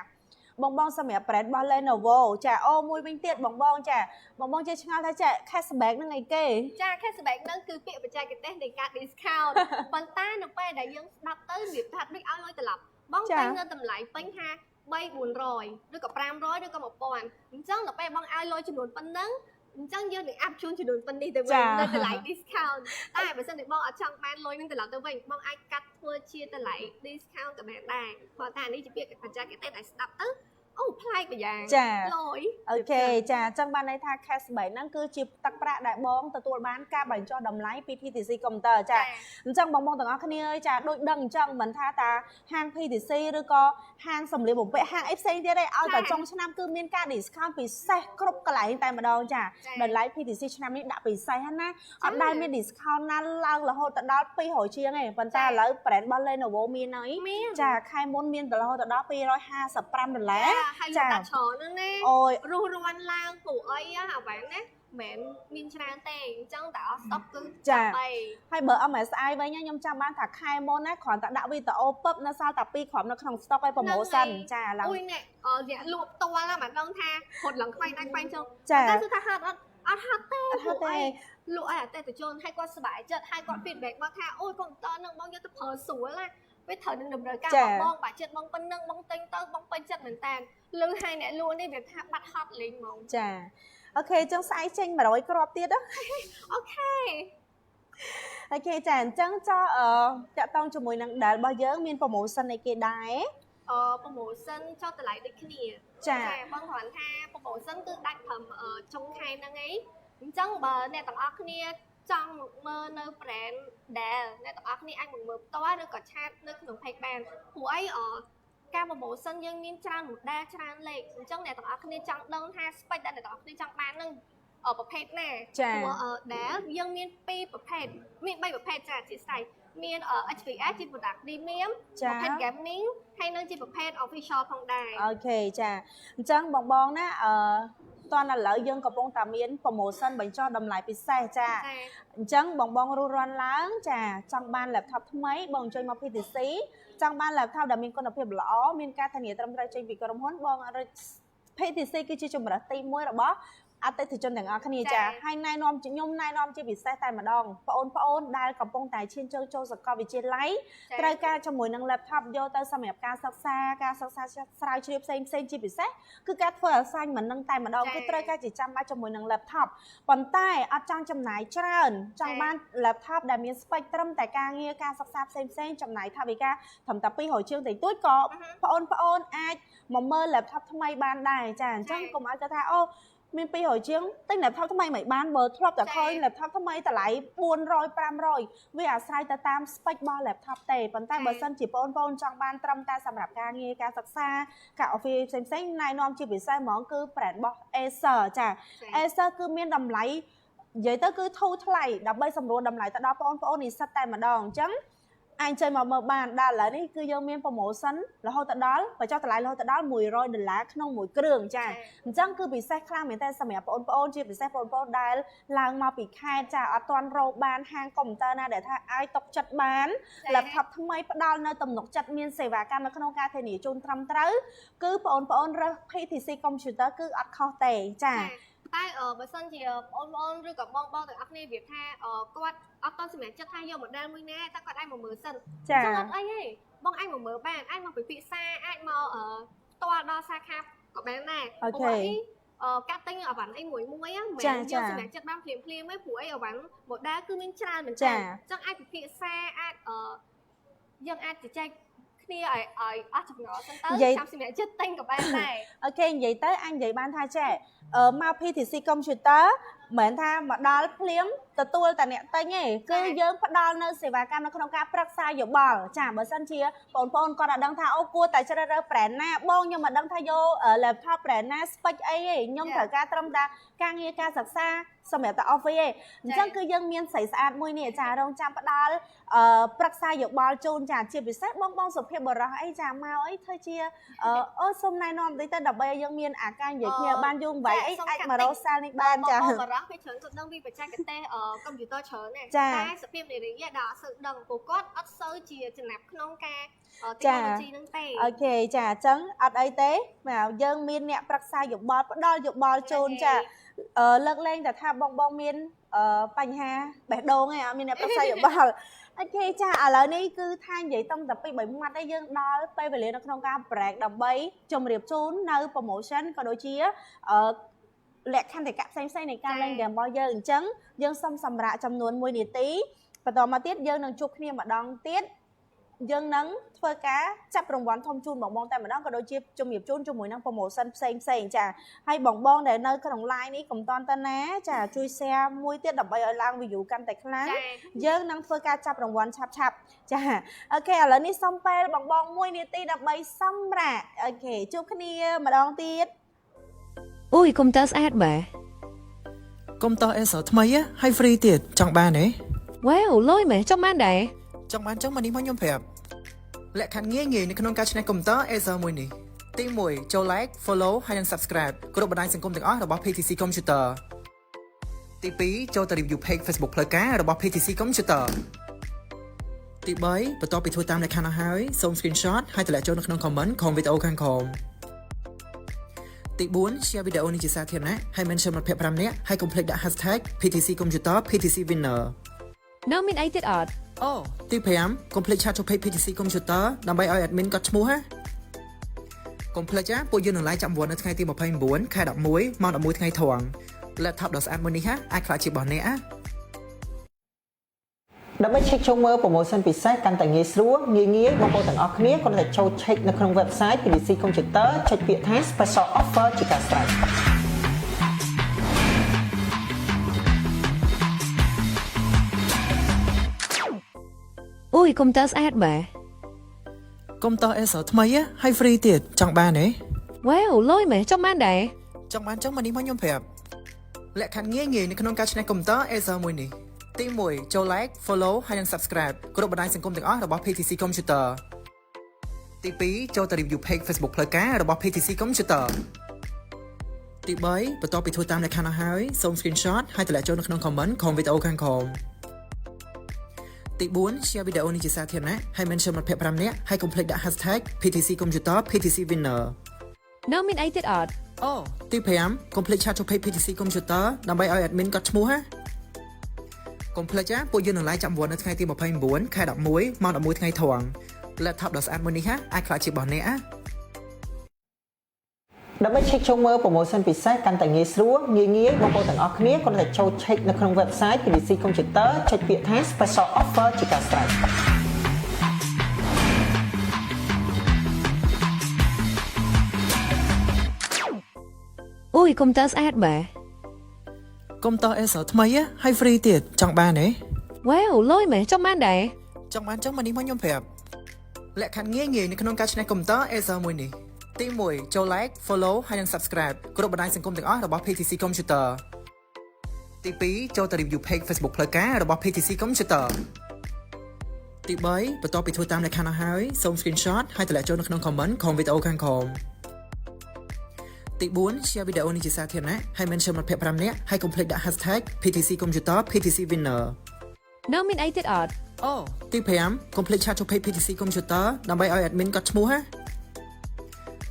បងបងសម្រាប់ brand របស់ Lenovo ចាអូមួយវិញទៀតបងបងចាបងបងចេះឆ្ងល់ថាចា cashback ហ្នឹងអីគេ ចា cashback ហ្នឹងគឺពាក្យបច្ចេកទេសនៃការ discount ប៉ុន្តែនៅពេលដែលយើងស្ដាប់ទៅរបៀបថាដូចឲ្យលុយត្រឡប់បងទិញនៅតម្លៃពេញថា3 400ឬក៏500ឬក៏1000អញ្ចឹងដល់ពេលបងឲ្យលុយចំនួនប៉ុណ្ណឹងអញ្ចឹងយើងនឹង up ជូនចំនួនប៉ុណ្នេះទៅវិញនៅតម្លៃ discount តែបើសិនជាបងអត់ចង់បានលុយនឹងត្រឡប់ទៅវិញបងអាចកាត់ធ្វើជាតម្លៃ discount ក៏បានដែរព្រោះតែនេះជាពាក្យបច្ចេកទេសដែលស្ដាប់ទៅអូប្លែកម្យ៉ាង ចា លុយ OK ចាអញ្ចឹងបានន័យថា cashback ហ្នឹងគឺជាទឹកប្រាក់ដែលបងទទួលបានការបញ្ចុះតម្លៃពី PTC Computer ចាអញ្ចឹងបងបងទាំងអស់គ្នាអើយចាដូចដឹងអញ្ចឹងមិនថាតាហាង PTC ឬក៏ហាងសម្លៀកបំពាក់ហាងអីផ្សេងទៀតទេឲ្យតែចុងឆ្នាំគឺមានការ discount ពិសេសគ្រប់កន្លែងតែម្ដងចាតម្លៃ PTC ឆ្នាំនេះដាក់ពិសេសហ្នឹងណាអត់ដែលមាន discount ណាឡើងរហូតទៅដល់200ជាងទេប៉ុន្តែឥឡូវ brand របស់ Lenovo មានហើយ មាន ចាខែមុនមានរហូតទៅដល់255ដុល្លារ ហើយ ចា តាច្រើនហ្នឹងណា អូយ រុះរាន់ឡើងព្រោះអីអាវ៉ាន់ណាមិនមែនមានច្រើនទេអញ្ចឹងតែអស់ស្តុកគឺ ចា បី ហើយបើ MSI វិញណាខ្ញុំចាំបានថាខែមុនណាគ្រាន់តែដាក់វីដេអូពឹបនៅសល់តែ2គ្រាប់នៅក្នុង stock ឲ្យ promotion ចាឡើង អុយអ្នកអឺអ្នកលក់ផ្ទាល់ណាមិនដឹងថារត់ឡើងខ្វែងដៃខ្វែងជើង ចា តែគឺថាហត់អត់អត់ហត់ទេ អត់ហត់ទេ លក់ឲ្យអតិថិជនឲ្យគាត់សប្បាយចិត្តឲ្យគាត់ feedback មកថាអូយកុំព្យូទ័រនឹងបងយកទៅប្រើស្រួលណាវាត្រូវនឹងតម្រូវការរបស់បងបាក់ចិត្តបងប៉ុណ្ណឹងបងទិញទៅបងពេញចិត្តមែនតើលឺឲ្យអ្នកលក់នេះវាថាបាត់ហត់លេងហ្មង ចា OK ចឹងស្អែកចេញ100គ្រាប់ទៀតណា OK OK ចាអញ្ចឹងចុះអឺតាក់ទងជាមួយនឹង Dell របស់យើងមាន promotion អីគេដែរ អឺ promotion ចុះតម្លៃដូចគ្នា ចា បងគ្រាន់ថា promotion គឺដាច់ត្រឹមចុងខែហ្នឹងឯងអញ្ចឹងបើអ្នកទាំងអស់គ្នាចង់មកមើលនៅ brand Dell អ្នកទាំងអស់គ្នាអាចមកមើលផ្ទាល់ឬក៏ chat នៅក្នុង page បានព្រោះអីអការ promotion យើងមានច្រើន model ច្រើនលេខអញ្ចឹងអ្នកទាំងអស់គ្នាចង់ដឹងថា spec ដែលអ្នកទាំងអស់គ្នាចង់បានហ្នឹងប្រភេទណា ចា ព្រោះ Dell យើងមានពីរប្រភេទមាន3ប្រភេទចាអធិស្ឋានមាន XPS ជា product premium ចា ប្រភេទ gaming ហើយនិងជាប្រភេទ official ផងដែរ OK ចាអញ្ចឹងបងបងណាអឺតោះឥឡូវយើងកំពុងតែមាន promotion បញ្ចុះតម្លៃពិសេសចា ចា អញ្ចឹងបងបងរុះរាន់ឡើងចាចង់បាន laptop ថ្មីបងអញ្ជើញមក PTC ចង់បាន laptop ដែលមានគុណភាពល្អមានការធានាត្រឹមត្រូវចេញពីក្រុមហ៊ុនបង PTC គឺជាជម្រើសទី1របស់អតិថិជនទាំងអស់គ្នាចាហើយណែនាំខ្ញុំណែនាំជាពិសេសតែម្ដងបងប្អូនដែលកំពុងតែឈានជើងចូលសាកលវិទ្យាល័យត្រូវការជាមួយនឹង laptop យកទៅសម្រាប់ការសិក្សាការសិក្សាស្រាវជ្រាវផ្សេងផ្សេងជាពិសេសគឺការធ្វើ assignment នឹងតែម្ដងគឺត្រូវការជាចាំបាច់ជាមួយនឹង laptop ប៉ុន្តែអត់ចង់ចំណាយច្រើនចង់បាន laptop ដែលមាន spec ត្រឹមតែការងារការសិក្សាផ្សេងផ្សេងចំណាយថវិកាត្រឹមតែ200ជាងតិចតួចក៏បងប្អូនអាចមកមើល laptop ថ្មីបានដែរចាអញ្ចឹងកុំឲ្យគាត់ថាអូមាន200ជាងទិញ laptop ថ្មីមិនបានបើធ្លាប់តែឃើញ laptop ថ្មីតម្លៃ400 500វាអាស្រ័យទៅតាម spec របស់ laptop ទេប៉ុន្តែបើសិនជាបងប្អូនចង់បានត្រឹមតែសម្រាប់ការងារការសិក្សាការ office ផ្សេងផ្សេងណែនាំជាពិសេសហ្មងគឺ brand របស់ Acer ចា Acer គឺមានតម្លៃនិយាយទៅគឺធូរថ្លៃដើម្បីសម្រួលតម្លៃទៅដល់បងប្អូននិស្សិតតែម្ដងអញ្ចឹង អាចចេញមកមើលបានដល់ឥឡូវនេះគឺយើងមាន promotion រហូតទៅដល់បញ្ចុះតម្លៃរហូតទៅដល់100ដុល្លារក្នុងមួយគ្រឿងចាអញ្ចឹងគឺពិសេសខ្លាំងមែនតើសម្រាប់បងប្អូនជាពិសេសបងប្អូនដែលឡើងមកពីខេត្តចាអត់ទាន់រកបានហាងកុំព្យូទ័រណាដែលថាអាចຕົកចិត្តបាន laptop ថ្មីផ្ដល់នៅទំនុកចិត្តមានសេវាកម្មនៅក្នុងការធានាជូនត្រឹមត្រូវគឺបងប្អូនរើស PTC Computer គឺអត់ខុសទេចា តែបើសិនជាបងប្អូនឬក៏បងបងទាំងអស់គ្នាវាថាគាត់អត់តសម្រេចចិត្តថាយក model មួយណាតែគាត់អាចមកមើលសិន ចា ចឹងអត់អីទេបងអាចមកមើលបានអាចមកពិភាក្សាអាចមកផ្ទាល់ដល់សាខាក៏បានដែរព្រោះអីការទិញអីវ៉ាន់អីមួយមួយហ្នឹងមិនមែនយើងសម្រេចចិត្តបានភ្លាមភ្លាមទេព្រោះអីអីវ៉ាន់ model គឺមានច្រើនមែនទែនអញ្ចឹងអាចពិភាក្សាអាចយើងអាចជជែកគ្នាឲ្យឲ្យអស់ចម្ងល់សិនទៅចាំសម្រេចចិត្តទិញក៏បានដែរ OK និយាយទៅអញនិយាយបានថាចេះមក PTC Computer មិនមែនថាមកដល់ភ្លាមទទួលតែអ្នកទិញទេគឺយើងផ្ដល់នៅសេវាកម្មនៅក្នុងការប្រឹក្សាយោបល់ចាបើសិនជាបងប្អូនគាត់អត់ដឹងថាអូគួរតែជ្រើសរើស brand ណាបងខ្ញុំមិនដឹងថាយក laptop brand ណា spec អីទេខ្ញុំត្រូវការត្រឹមតែការងារការសិក្សាសម្រាប់តែ office ទេអញ្ចឹងគឺយើងមានស្រីស្អាតមួយនេះចារងចាំផ្ដល់ប្រឹក្សាយោបល់ជូនចាជាពិសេសបងបងសុភាពបរោះអីចាមកអីធ្វើជាអូសុំណែនាំបន្តិចទៅដើម្បីឲ្យយើងមានអាការនិយាយគ្នាបានយូរវែងអីអាចមករកសាលនេះបានចា បងបរោះវាច្រើនគាត់ដឹងពីបច្ចេកទេសកុំព្យូទ័រច្រើនណាស់តែសភាពនារីដែលអត់សូវដឹងព្រោះគាត់អត់សូវជាចំណាប់ក្នុងការ technology ហ្នឹងទេ OK ចាអញ្ចឹងអត់អីទេមកយើងមានអ្នកប្រឹក្សាយោបល់ផ្ដល់យោបល់ជូនចាលើកលែងតែថាបងបងមានបញ្ហាបេះដូងឯងអត់មានអ្នកប្រឹក្សាយោបល់ OK ចាឥឡូវនេះគឺថានិយាយតំតែពី3ម៉ាត់ឯងយើងដល់ពេលវេលានៅក្នុងការ break ដើម្បីជម្រាបជូននៅ promotion ក៏ដូចជាលក្ខន្តិកៈផ្សេងៗនៃការលេងហ្គេមរបស់យើងអញ្ចឹងយើងសូមសម្រាប់ចំនួន1នាទីបន្តមកទៀតយើងនឹងជួបគ្នាម្ដងទៀតយើងនឹងធ្វើការចាប់រង្វាន់ធំជូនបងបងតែម្ដងក៏ដូចជាជំរាបជូនជាមួយនឹង promotion ផ្សេងផ្សេងចាហើយបងបងដែលនៅក្នុង live នេះកុំតន់តាណាចាជួយ share មួយទៀតដើម្បីឲ្យឡើង view កាន់តែខ្លាំងយើងនឹងធ្វើការចាប់រង្វាន់ឆាប់ឆាប់ចា OK ឥឡូវនេះសុំពេលបងបងមួយនាទីដើម្បីសម្រាប់ OK ជួបគ្នាម្ដងទៀត អូយកុំព្យូទ័រស្អាតបាទ កុំព្យូទ័រ Acer ថ្មីហើយ free ទៀតចង់បានទេ វ៉ាវលយមែនចង់បានដែរ ចង់បានចង់មកនេះមកខ្ញុំប្រាប់លក្ខខណ្ឌងាយងាយនៅក្នុងការឈ្នះកុំព្យូទ័រ Acer មួយនេះទី1ចូល like follow ហើយនិង subscribe គ្រប់បណ្ដាញសង្គមទាំងអស់របស់ PTC Computer ទី2ចូលទៅ review page Facebook ផ្លូវការរបស់ PTC Computer ទី3បន្ទាប់ពីធ្វើតាមលក្ខខណ្ឌអស់ហើយសូម screenshot ហើយទម្លាក់ចូលនៅក្នុង comment ក្នុងវីដេអូខាងក្រោមទី4 share វីដេអូនេះជាសាធារណៈហើយ mention មិត្តភ័ក្តិ5នាក់ហើយកុំភ្លេចដាក់ hashtag PTC Computer PTC Winner នៅមានអីទៀតអត់ អូទី5កុំភ្លេច chat ចូល page PTC Computer ដើម្បីឲ្យ admin កត់ឈ្មោះណាកុំភ្លេចណាពួកយើងនឹង live ចាំវត្តនៅថ្ងៃទី29ខែ11ម៉ោង11ថ្ងៃត្រង់ laptop ដ៏ស្អាតមួយនេះហាអាចក្លាយជារបស់អ្នកណា ដើម្បី check ចូលមើល promotion ពិសេសកាន់តែងាយស្រួលងាយងាយបងប្អូនទាំងអស់គ្នាគ្រាន់តែចូល check នៅក្នុង website PTC Computer ចុចពាក្យថា special offer ជាការស្រេច អូយកុំព្យូទ័រស្អាតបាទ កុំព្យូទ័រ Acer ថ្មីហើយ free ទៀតចង់បានទេ វ៉ាវលយមែនចង់បានដែរ ចង់បានចង់មកនេះមកខ្ញុំប្រាប់លក្ខខណ្ឌងាយងាយនៅក្នុងការឈ្នះកុំព្យូទ័រ Acer មួយនេះទី1ចូល like follow ហើយនិង subscribe គ្រប់បណ្ដាញសង្គមទាំងអស់របស់ PTC Computer ទី2ចូលទៅ review page Facebook ផ្លូវការរបស់ PTC Computer ទី3បន្ទាប់ពីធ្វើតាមលក្ខខណ្ឌអស់ហើយសូម screenshot ហើយទម្លាក់ចូលនៅក្នុង comment ក្នុងវីដេអូខាងក្រោមទី4 share វីដេអូនេះជាសាធារណៈហើយ mention មិត្តភ័ក្តិ5នាក់ហើយកុំភ្លេចដាក់ hashtag PTC Computer PTC Winner នៅមានអីទៀតអត់ អូទី5កុំភ្លេច chat ចូល page PTC Computer ដើម្បីឲ្យ admin កត់ឈ្មោះណាកុំភ្លេចណាពួកយើងនឹង live ចាំវត្តនៅថ្ងៃទី29ខែ11ម៉ោង11ថ្ងៃត្រង់ laptop ដ៏ស្អាតមួយនេះហាអាចក្លាយជារបស់អ្នកណា ដើម្បី check ចូលមើល promotion ពិសេសកាន់តែងាយស្រួលងាយងាយបងប្អូនទាំងអស់គ្នាគ្រាន់តែចូល check នៅក្នុង website PTC Computer ចុចពាក្យថា special offer ជាការស្រេច អូយកុំព្យូទ័រស្អាតបាទ កុំព្យូទ័រ Acer ថ្មីហើយ free ទៀតចង់បានទេ វ៉ាវលយមែនចង់បានដែរ ចង់បានចង់មកនេះមកខ្ញុំប្រាប់លក្ខខណ្ឌងាយងាយនៅក្នុងការឈ្នះកុំព្យូទ័រ Acer មួយនេះទី1ចូល like follow ហើយនិង subscribe គ្រប់បណ្ដាញសង្គមទាំងអស់របស់ PTC Computer ទី2ចូលទៅ review page Facebook ផ្លូវការរបស់ PTC Computer ទី3បន្ទាប់ពីធ្វើតាមលក្ខខណ្ឌអស់ហើយសូម screenshot ហើយទម្លាក់ចូលនៅក្នុង comment ក្នុងវីដេអូខាងក្រោមទី4 share វីដេអូនេះជាសាធារណៈហើយ mention មិត្តភ័ក្តិ5នាក់ហើយកុំភ្លេចដាក់ hashtag PTC Computer PTC Winner។ នៅមានអីទៀតអត់? អូទី5កុំភ្លេច chat ចូល page PTC Computer ដើម្បីឲ្យ admin កត់ឈ្មោះណា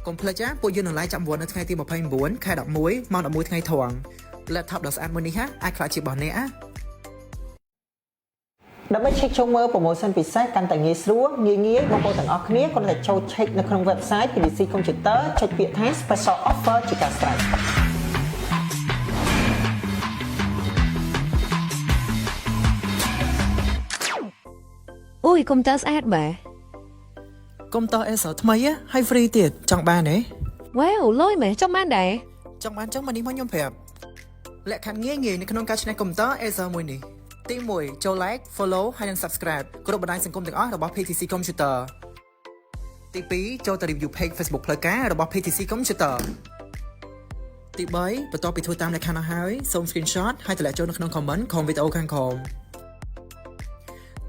កុំភ្លេចណាពួកយើងនឹង live ចាំវត្តនៅថ្ងៃទី29ខែ11ម៉ោង11ថ្ងៃត្រង់ laptop ដ៏ស្អាតមួយនេះហាអាចក្លាយជារបស់អ្នកណា។ ដើម្បី check ចូលមើល promotion ពិសេសកាន់តែងាយស្រួលងាយងាយបងប្អូនទាំងអស់គ្នាគ្រាន់តែចូល check នៅក្នុង website PTC Computer ចុចពាក្យថា special offer ជាការស្រេច។ អូយកុំព្យូទ័រស្អាតបាទ។ កុំព្យូទ័រ Acer ថ្មីហ៎ហើយ free ទៀតចង់បានទេ? វ៉ាវលយមែនចង់បានដែរ។ ចង់បានចឹងមកនេះមកខ្ញុំប្រាប់លក្ខខណ្ឌងាយងាយនៅក្នុងការឈ្នះកុំព្យូទ័រ Acer មួយនេះ។ទី1ចូល like follow ហើយនិង subscribe គ្រប់បណ្ដាញសង្គមទាំងអស់របស់ PTC Computer។ ទី2ចូលទៅ review page Facebook ផ្លូវការរបស់ PTC Computer។ ទី3បន្ទាប់ពីធ្វើតាមលក្ខខណ្ឌអស់ហើយសូម screenshot ហើយទម្លាក់ចូលនៅក្នុង comment ក្នុងវីដេអូខាងក្រោម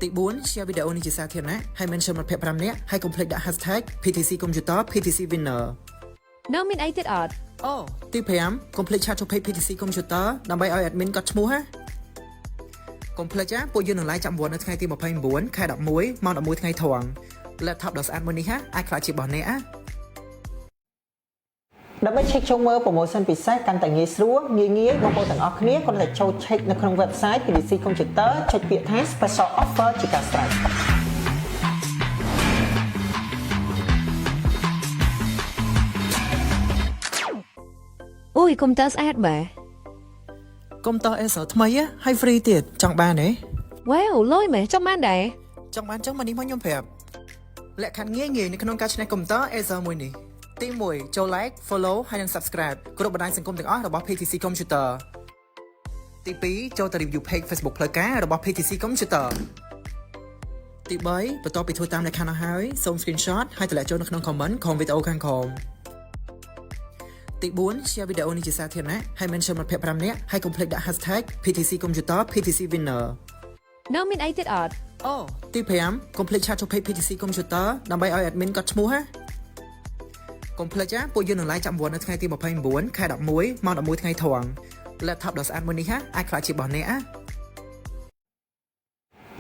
ទី4 share វីដេអូនេះជាសាធារណៈហើយ mention មិត្តភ័ក្តិ5នាក់ហើយកុំភ្លេចដាក់ hashtag PTC Computer PTC Winner។ នៅមានអីទៀតអត់? អូទី5កុំភ្លេច chat ចូល page PTC Computer ដើម្បីឲ្យ admin កត់ឈ្មោះណាកុំភ្លេចណាពួកយើងនឹង live ចាំវត្តនៅថ្ងៃទី29ខែ11ម៉ោង11ថ្ងៃត្រង់ laptop ដ៏ស្អាតមួយនេះហាអាចក្លាយជារបស់អ្នកណា។ ដើម្បី check ចូលមើល promotion ពិសេសកាន់តែងាយស្រួលងាយងាយបងប្អូនទាំងអស់គ្នាគ្រាន់តែចូល check នៅក្នុង website PTC Computer ចុចពាក្យថា special offer ជាការស្រេច។ អូយកុំព្យូទ័រស្អាតបាទ។ កុំព្យូទ័រ Acer ថ្មីហ៎ហើយ free ទៀតចង់បានទេ? វ៉ាវលយមែនចង់បានដែរ។ ចង់បានចឹងមកនេះមកខ្ញុំប្រាប់លក្ខខណ្ឌងាយងាយនៅក្នុងការឈ្នះកុំព្យូទ័រ Acer មួយនេះ។ទី1ចូល like follow ហើយនិង subscribe គ្រប់បណ្ដាញសង្គមទាំងអស់របស់ PTC Computer។ ទី2ចូលទៅ review page Facebook ផ្លូវការរបស់ PTC Computer។ ទី3បន្ទាប់ពីធ្វើតាមលក្ខខណ្ឌអស់ហើយសូម screenshot ហើយទម្លាក់ចូលនៅក្នុង comment ក្នុងវីដេអូខាងក្រោមទី4 share វីដេអូនេះជាសាធារណៈហើយ mention មិត្តភ័ក្តិ5នាក់ហើយកុំភ្លេចដាក់ hashtag PTC Computer PTC Winner។ នៅមានអីទៀតអត់? អូទី5កុំភ្លេច chat ចូល page PTC Computer ដើម្បីឲ្យ admin កត់ឈ្មោះណាកុំភ្លេចណាពួកយើងនឹង live ចាំវត្តនៅថ្ងៃទី29ខែ11ម៉ោង11ថ្ងៃត្រង់ laptop ដ៏ស្អាតមួយនេះហាអាចក្លាយជារបស់អ្នកណា។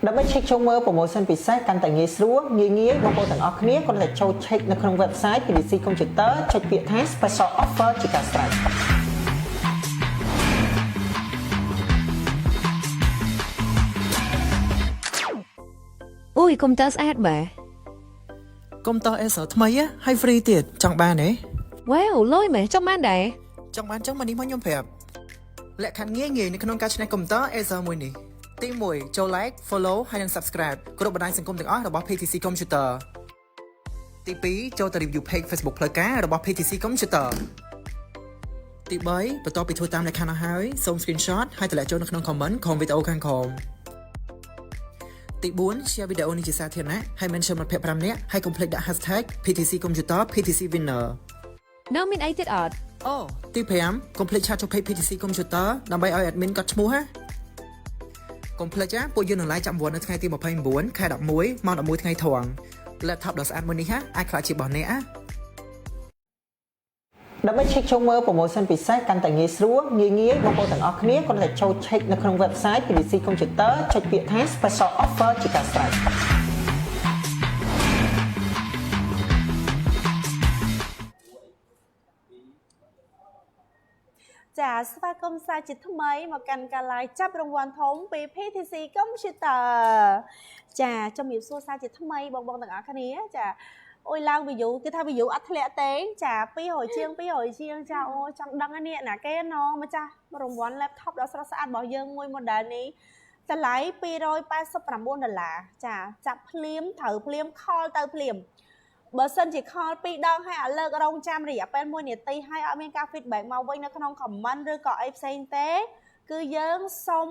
ដើម្បី check ចូលមើល promotion ពិសេសកាន់តែងាយស្រួលងាយងាយបងប្អូនទាំងអស់គ្នាគ្រាន់តែចូល check នៅក្នុង website PTC Computer ចុចពាក្យថា special offer ជាការស្រេច។ អូយកុំព្យូទ័រស្អាតបាទ។ កុំព្យូទ័រ Acer ថ្មីហ៎ហើយ free ទៀតចង់បានទេ? វ៉ាវលយមែនចង់បានដែរ។ ចង់បានចឹងមកនេះមកខ្ញុំប្រាប់លក្ខខណ្ឌងាយងាយនៅក្នុងការឈ្នះកុំព្យូទ័រ Acer មួយនេះ។ទី1ចូល like follow ហើយនិង subscribe គ្រប់បណ្ដាញសង្គមទាំងអស់របស់ PTC Computer។ ទី2ចូលទៅ review page Facebook ផ្លូវការរបស់ PTC Computer។ ទី3បន្ទាប់ពីធ្វើតាមលក្ខខណ្ឌអស់ហើយសូម screenshot ហើយទម្លាក់ចូលនៅក្នុង comment ក្នុងវីដេអូខាងក្រោមទី4 share វីដេអូនេះជាសាធារណៈហើយ mention មិត្តភ័ក្តិ5នាក់ហើយកុំភ្លេចដាក់ hashtag PTC Computer PTC Winner។ នៅមានអីទៀតអត់? អូទី5កុំភ្លេច chat ចូល page PTC Computer ដើម្បីឲ្យ admin កត់ឈ្មោះណាកុំភ្លេចណាពួកយើងនឹង live ចាំវត្តនៅថ្ងៃទី29ខែ11ម៉ោង11ថ្ងៃត្រង់ laptop ដ៏ស្អាតមួយនេះហាអាចក្លាយជារបស់អ្នកណា។ ដើម្បី check ចូលមើល promotion ពិសេសកាន់តែងាយស្រួលងាយងាយបងប្អូនទាំងអស់គ្នាគ្រាន់តែចូល check នៅក្នុង website PTC Computer ចុចពាក្យថា special offer ជាការស្រេច។ ចាស្វាគមន៍សាជាថ្មីមកកាន់ការ live ចាប់រង្វាន់ធំពី PTC Computer។ ចាជំរាបសួរសាជាថ្មីបងបងទាំងអស់គ្នា។ចាអូយឡើង view គឺថា view អត់ធ្លាក់ទេចា200ជាង200ជាងចាអូចង់ដឹងនេះណាគេណម្ចាស់រង្វាន់ laptop ដ៏ស្រស់ស្អាតរបស់យើងមួយ model នេះតម្លៃ289ដុល្លារចាចាប់ភ្លាមត្រូវភ្លាម call ទៅភ្លាមបើសិនជា call ពីរដងហើយអត់លើករងចាំរយៈពេល1នាទីហើយអត់មានការ feedback មកវិញនៅក្នុង comment ឬក៏អីផ្សេងទេ គឺយើងសុំ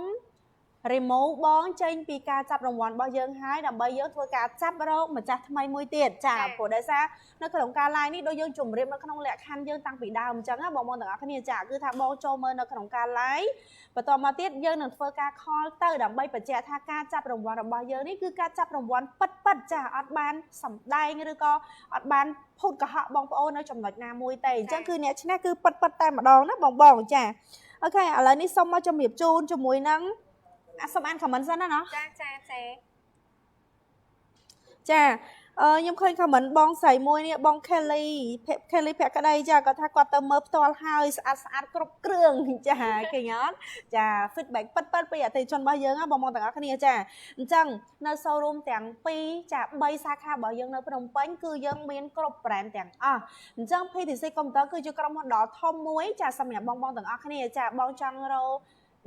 remove បងចេញពីការចាប់រង្វាន់របស់យើងហើយដើម្បីយើងធ្វើការចាប់រកម្ចាស់ថ្មីមួយទៀតចាព្រោះដោយសារនៅក្នុងការ live នេះដូចយើងជម្រាបនៅក្នុងលក្ខខណ្ឌយើងតាំងពីដើមអញ្ចឹងណាបងប្អូនទាំងអស់គ្នាចាគឺថាបងចូលមើលនៅក្នុងការ live បន្តមកទៀតយើងនឹងធ្វើការ call ទៅដើម្បីបញ្ជាក់ថាការចាប់រង្វាន់របស់យើងនេះគឺការចាប់រង្វាន់ពិតពិតចាអត់បានសម្ដែងឬក៏អត់បានភូតកុហកបងប្អូននៅចំណុចណាមួយទេអញ្ចឹងគឺអ្នកឈ្នះគឺពិតពិតតែម្ដងណាបងបងចា OK ឥឡូវនេះសូមមកជំរាបជូនជាមួយនឹងអាសូមអាន comment សិនណាណោះ ចាចាចា ចាអឺខ្ញុំឃើញ comment បងស្រីមួយនេះបង Kelly Kelly ភក្តីចាគាត់ថាគាត់ទៅមើលផ្ទាល់ហើយស្អាតស្អាតគ្រប់គ្រឿងចាឃើញអត់ចា feedback ពិតពិតពីអតិថិជនរបស់យើងណាបងប្អូនទាំងអស់គ្នាចាអញ្ចឹងនៅ showroom ទាំង2ចា3សាខារបស់យើងនៅភ្នំពេញគឺយើងមានគ្រប់ brand ទាំងអស់អញ្ចឹង PTC Computer គឺជាក្រុមហ៊ុនដ៏ធំមួយចាសម្រាប់បងប្អូនទាំងអស់គ្នាចាបងចង់រក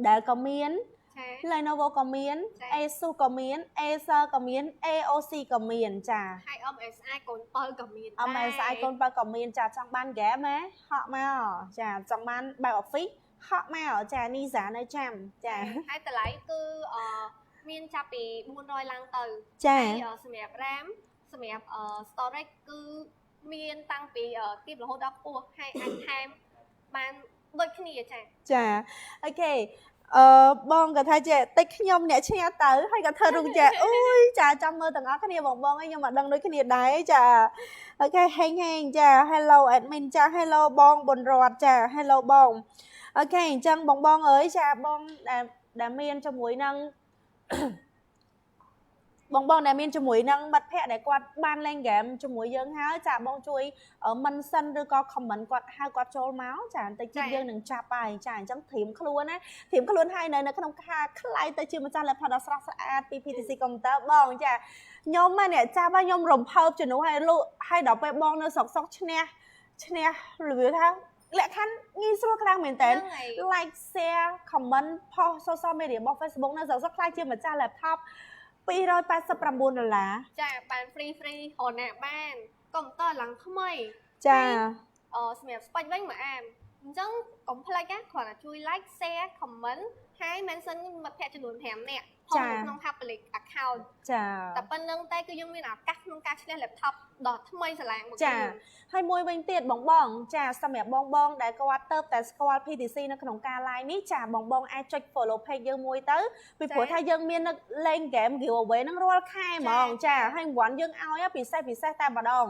ដែលក៏មាន ចា Lenovo ក៏មាន ចា Asus ក៏មាន Acer ក៏មាន AOC ក៏មានចា ហើយ MSI កូនបើក៏មានដែរ MSI កូនបើក៏មានចាចង់បាន game ហ៎ហក់មកចាចង់បានបែប Office ហក់មកចានីសានៅចាំចា ហើយតម្លៃគឺអឺមានចាប់ពី400ឡើងទៅ ចា ហើយសម្រាប់ RAM សម្រាប់ storage គឺមានតាំងពីទាបរហូតដល់ខ្ពស់ហើយអាចថែមបានដូចគ្នាចា ចា OK អឺបងក៏ថាចេះតិចខ្ញុំអ្នកឈ្នះទៅហើយក៏ធ្វើរូបចេះអូយចាចាំមើលទាំងអស់គ្នាបងបងឯងខ្ញុំអត់ដឹងដូចគ្នាដែរចា OK ហេងហេងចា Hello admin ចា Hello បងប៊ុនរតចា Hello បង OK អញ្ចឹងបងបងអើយចាបងដែលដែលមានជាមួយនឹង បងបងដែលមានជាមួយនឹងមិត្តភ័ក្តិដែលគាត់បានលេងហ្គេមជាមួយយើងហើយចាបងជួយ mention ឬក៏ comment គាត់ហៅគាត់ចូលមកចាបន្តិចទៀតយើងនឹងចាប់ហើយចាអញ្ចឹងត្រៀមខ្លួនណាត្រៀមខ្លួនហើយនៅនៅក្នុងការក្លាយទៅជាម្ចាស់ laptop ដ៏ស្រស់ស្អាតពី PTC Computer បងចាខ្ញុំណាអ្នកចាប់ហើយខ្ញុំរំភើបជំនួសឲ្យលក់ហើយដល់ពេលបងនៅស្រុកស្រុកឈ្នះឈ្នះរបៀបថាលក្ខខណ្ឌងាយស្រួលខ្លាំងមែនតើ ហ្នឹងហើយ like share comment post social media របស់ Facebook នៅស្រុកស្រុកក្លាយជាម្ចាស់ laptop 289ដុល្លារ ចាបាន free free រណាបានកុំព្យូទ័រឡើងថ្មី ចា អឺសម្រាប់ spec វិញមួយអែមអញ្ចឹងកុំភ្លេចណាគ្រាន់តែជួយ like share comment ហើយ mention មិត្តភ័ក្តិចំនួន5នាក់ផងនៅក្នុង public account ចា តែប៉ុណ្្នឹងតែគឺយើងមានឱកាសក្នុងការឈ្នះ laptop ដ៏ថ្មីស្រឡាងមក ចាហើយមួយវិញទៀតបងបងចាសម្រាប់បងបងដែលគាត់ទៅតែស្គាល់ PTC នៅក្នុងការ live នេះចាបងបងអាចចុច follow page យើងមួយទៅពីព្រោះថាយើងមាននៅលេង game giveaway ហ្នឹងរាល់ខែហ្មងចាហើយរង្វាន់យើងឲ្យពិសេសពិសេសតែម្ដង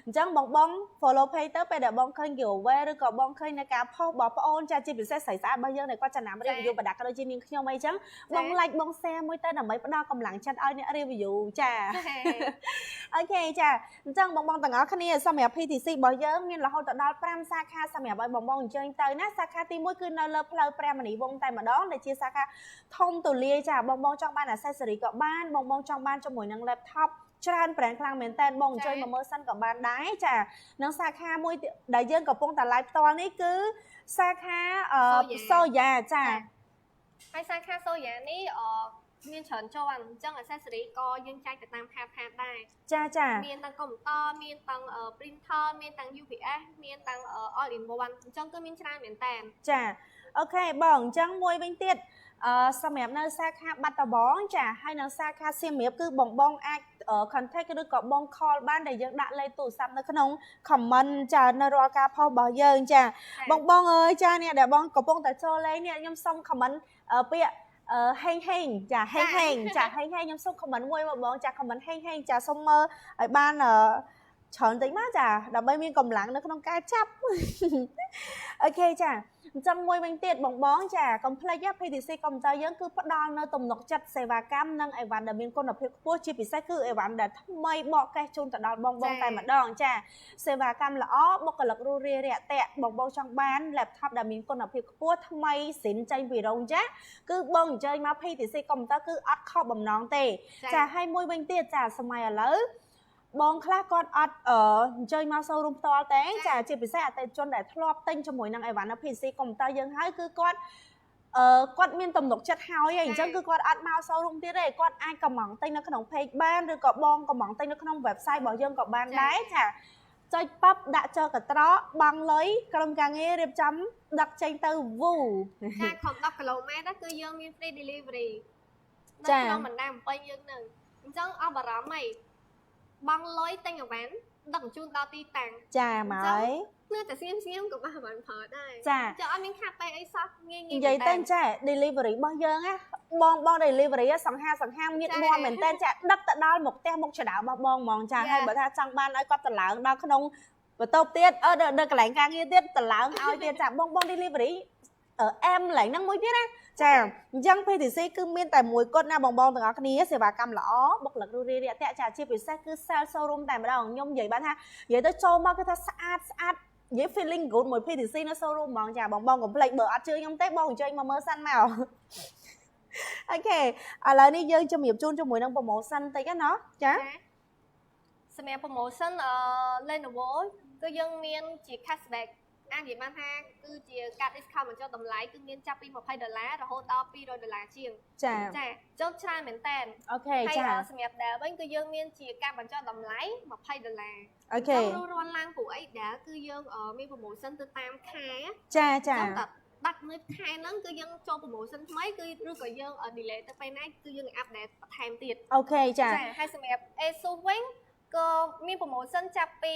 អញ្ចឹងបងបង follow page ទៅពេលដែលបងឃើញ giveaway ឬក៏បងឃើញនៅការ post របស់ប្អូនចាជាពិសេសស្រីស្អាតរបស់យើងដែលគាត់ចំណាំ review ប្រដាប់ក៏ដូចជានាងខ្ញុំអីចឹងបង like បង share មួយទៅដើម្បីផ្ដល់កម្លាំងចិត្តឲ្យអ្នក review ចា OK ចាអញ្ចឹងបងបងទាំងអស់គ្នាសម្រាប់ PTC របស់យើងមានរហូតដល់5សាខាសម្រាប់ឲ្យបងបងអញ្ជើញទៅណាសាខាទី1គឺនៅលើផ្លូវព្រះមនីវង្សតែម្ដងដែលជាសាខាធំទូលាយចាបងបងចង់បាន accessory ក៏បានបងបងចង់បានជាមួយនឹង laptop ច្រើន brand ខ្លាំងមែនតើបងអញ្ជើញមកមើលសិនក៏បានដែរចានិងសាខាមួយទៀតដែលយើងកំពុងតែ live ផ្ទាល់នេះគឺសាខាអឺសូយ៉ាចា ហើយសាខាសូយ៉ានេះអឺមានច្រើនជាន់អញ្ចឹង accessory ក៏យើងចែកទៅតាមខាតខាតដែរ ចាចា មានទាំងកុំព្យូទ័រមានទាំង printer មានទាំង UPS មានទាំង all in one អញ្ចឹងគឺមានច្រើនមែនតើ ចា OK បងអញ្ចឹងមួយវិញទៀតអឺសម្រាប់នៅសាខាបាត់ដំបងចាហើយនៅសាខាសៀមរាបគឺបងបងអាច contact ឬក៏បង call បានដែលយើងដាក់លេខទូរស័ព្ទនៅក្នុង comment ចានៅរាល់ការផុសរបស់យើងចាបងបងអើយចាអ្នកដែលបងកំពុងតែចូលលេងនេះខ្ញុំសុំ comment ពាក្យអឺហេងហេងចាហេងហេងចាហេងហេងខ្ញុំសុំ comment មួយមកបងចា comment ហេងហេងចាសុំមើលឲ្យបានអឺច្រើនតិចមកចាដើម្បីមានកម្លាំងនៅក្នុងការចាប់ OK ចាអញ្ចឹងមួយវិញទៀតបងបងចាកុំភ្លេច PTC Computer យើងគឺផ្ដល់នៅទំនុកចិត្តសេវាកម្មនិងអីវ៉ាន់ដែលមានគុណភាពខ្ពស់ជាពិសេសគឺអីវ៉ាន់ដែលថ្មីបកកេះជូនទៅដល់បងបងតែម្ដងចាសេវាកម្មល្អបុគ្គលិករស់រាយរាក់ទាក់បងបងចង់បាន laptop ដែលមានគុណភាពខ្ពស់ថ្មីសិនចេញពីរោងចក្រគឺបងអញ្ជើញមក PTC Computer គឺអត់ខុសបំណងទេចាហើយមួយវិញទៀតចាសម័យឥឡូវបងខ្លះគាត់អត់អញ្ជើញមក showroom ផ្ទាល់ទេចាជាពិសេសអតិថិជនដែលធ្លាប់ទិញជាមួយនឹងអីវ៉ាន់នៅ PTC Computer យើងហើយគឺគាត់អឺគាត់មានទំនុកចិត្តហើយអញ្ចឹងគឺគាត់អត់មក showroom ទៀតទេគាត់អាចកម្ម៉ង់ទិញនៅក្នុង page បានឬក៏បងកម្ម៉ង់ទិញនៅក្នុង website របស់យើងក៏បានដែរចាចុចប៉ាប់ដាក់ចូលកត្រកបង់លុយក្រុមការងាររៀបចំដឹកចេញទៅវូ ចាខំ10គីឡូម៉ែត្រគឺយើងមាន free delivery នៅក្នុងបណ្ដាភ្នំពេញយើងនឹងអញ្ចឹងអស់បារម្ភហីបង់លុយទិញអីវ៉ាន់ដឹកជញ្ជូនដល់ទីតាំង ចាមកហើយ នៅតែស្ងៀមស្ងៀមក៏បានអីវ៉ាន់ប្រើដែរ ចា ចង់អត់មានខាតពេលអីសោះងាយងាយ និយាយទៅចា delivery របស់យើងណាបងបង delivery សង្ហាសង្ហាមៀតមាំមែនតើចាដឹកទៅដល់មុខផ្ទះមុខចដៅរបស់បងហ្មងចាហើយបើថាចង់បានឲ្យគាត់តម្លើងដល់ក្នុងបន្ទប់ទៀតអឺនៅកន្លែងការងារទៀតតម្លើងឲ្យទៀតចាបងបង delivery អែមកន្លែងហ្នឹងមួយទៀតណាចាអញ្ចឹង PTC គឺមានតែមួយគត់ណាបងបងទាំងអស់គ្នាសេវាកម្មល្អបុគ្គលិករួសរាយរាក់ទាក់ចាជាពិសេសគឺ sales showroom តែម្ដងខ្ញុំនិយាយបានថានិយាយទៅចូលមកគឺថាស្អាតស្អាតនិយាយ feeling good មួយ PTC នៅ showroom ហ្មងចាបងបងកុំភ្លេចបើអត់ជឿខ្ញុំទេបងអញ្ជើញមកមើលសិនមក OK ឥឡូវនេះយើងជំរាបជូនជាមួយនឹង promotion តិចណាចា សម្រាប់ promotion អឺ Lenovo គឺយើងមានជា cashback អាចនិយាយបានថាគឺជាការ discount បញ្ចុះតម្លៃគឺមានចាប់ពី20ដុល្លាររហូតដល់200ដុល្លារជាង ចា ចាចុះច្រើនមែនតើ OK ហើយ ចា សម្រាប់ Dell វិញគឺយើងមានជាការបញ្ចុះតម្លៃ20ដុល្លារ OK ចង់រួសរាន់ឡើងព្រោះអី Dell គឺយើងមាន promotion ទៅតាមខែ ចាចា ចឹងតែដាច់នៅខែហ្នឹងគឺយើងចូល promotion ថ្មីគឺឬក៏យើង delay ទៅពេលណាគឺយើងនឹង update បន្ថែមទៀត OK ចា ហើយសម្រាប់ ASUS វិញក៏មាន promotion ចាប់ពី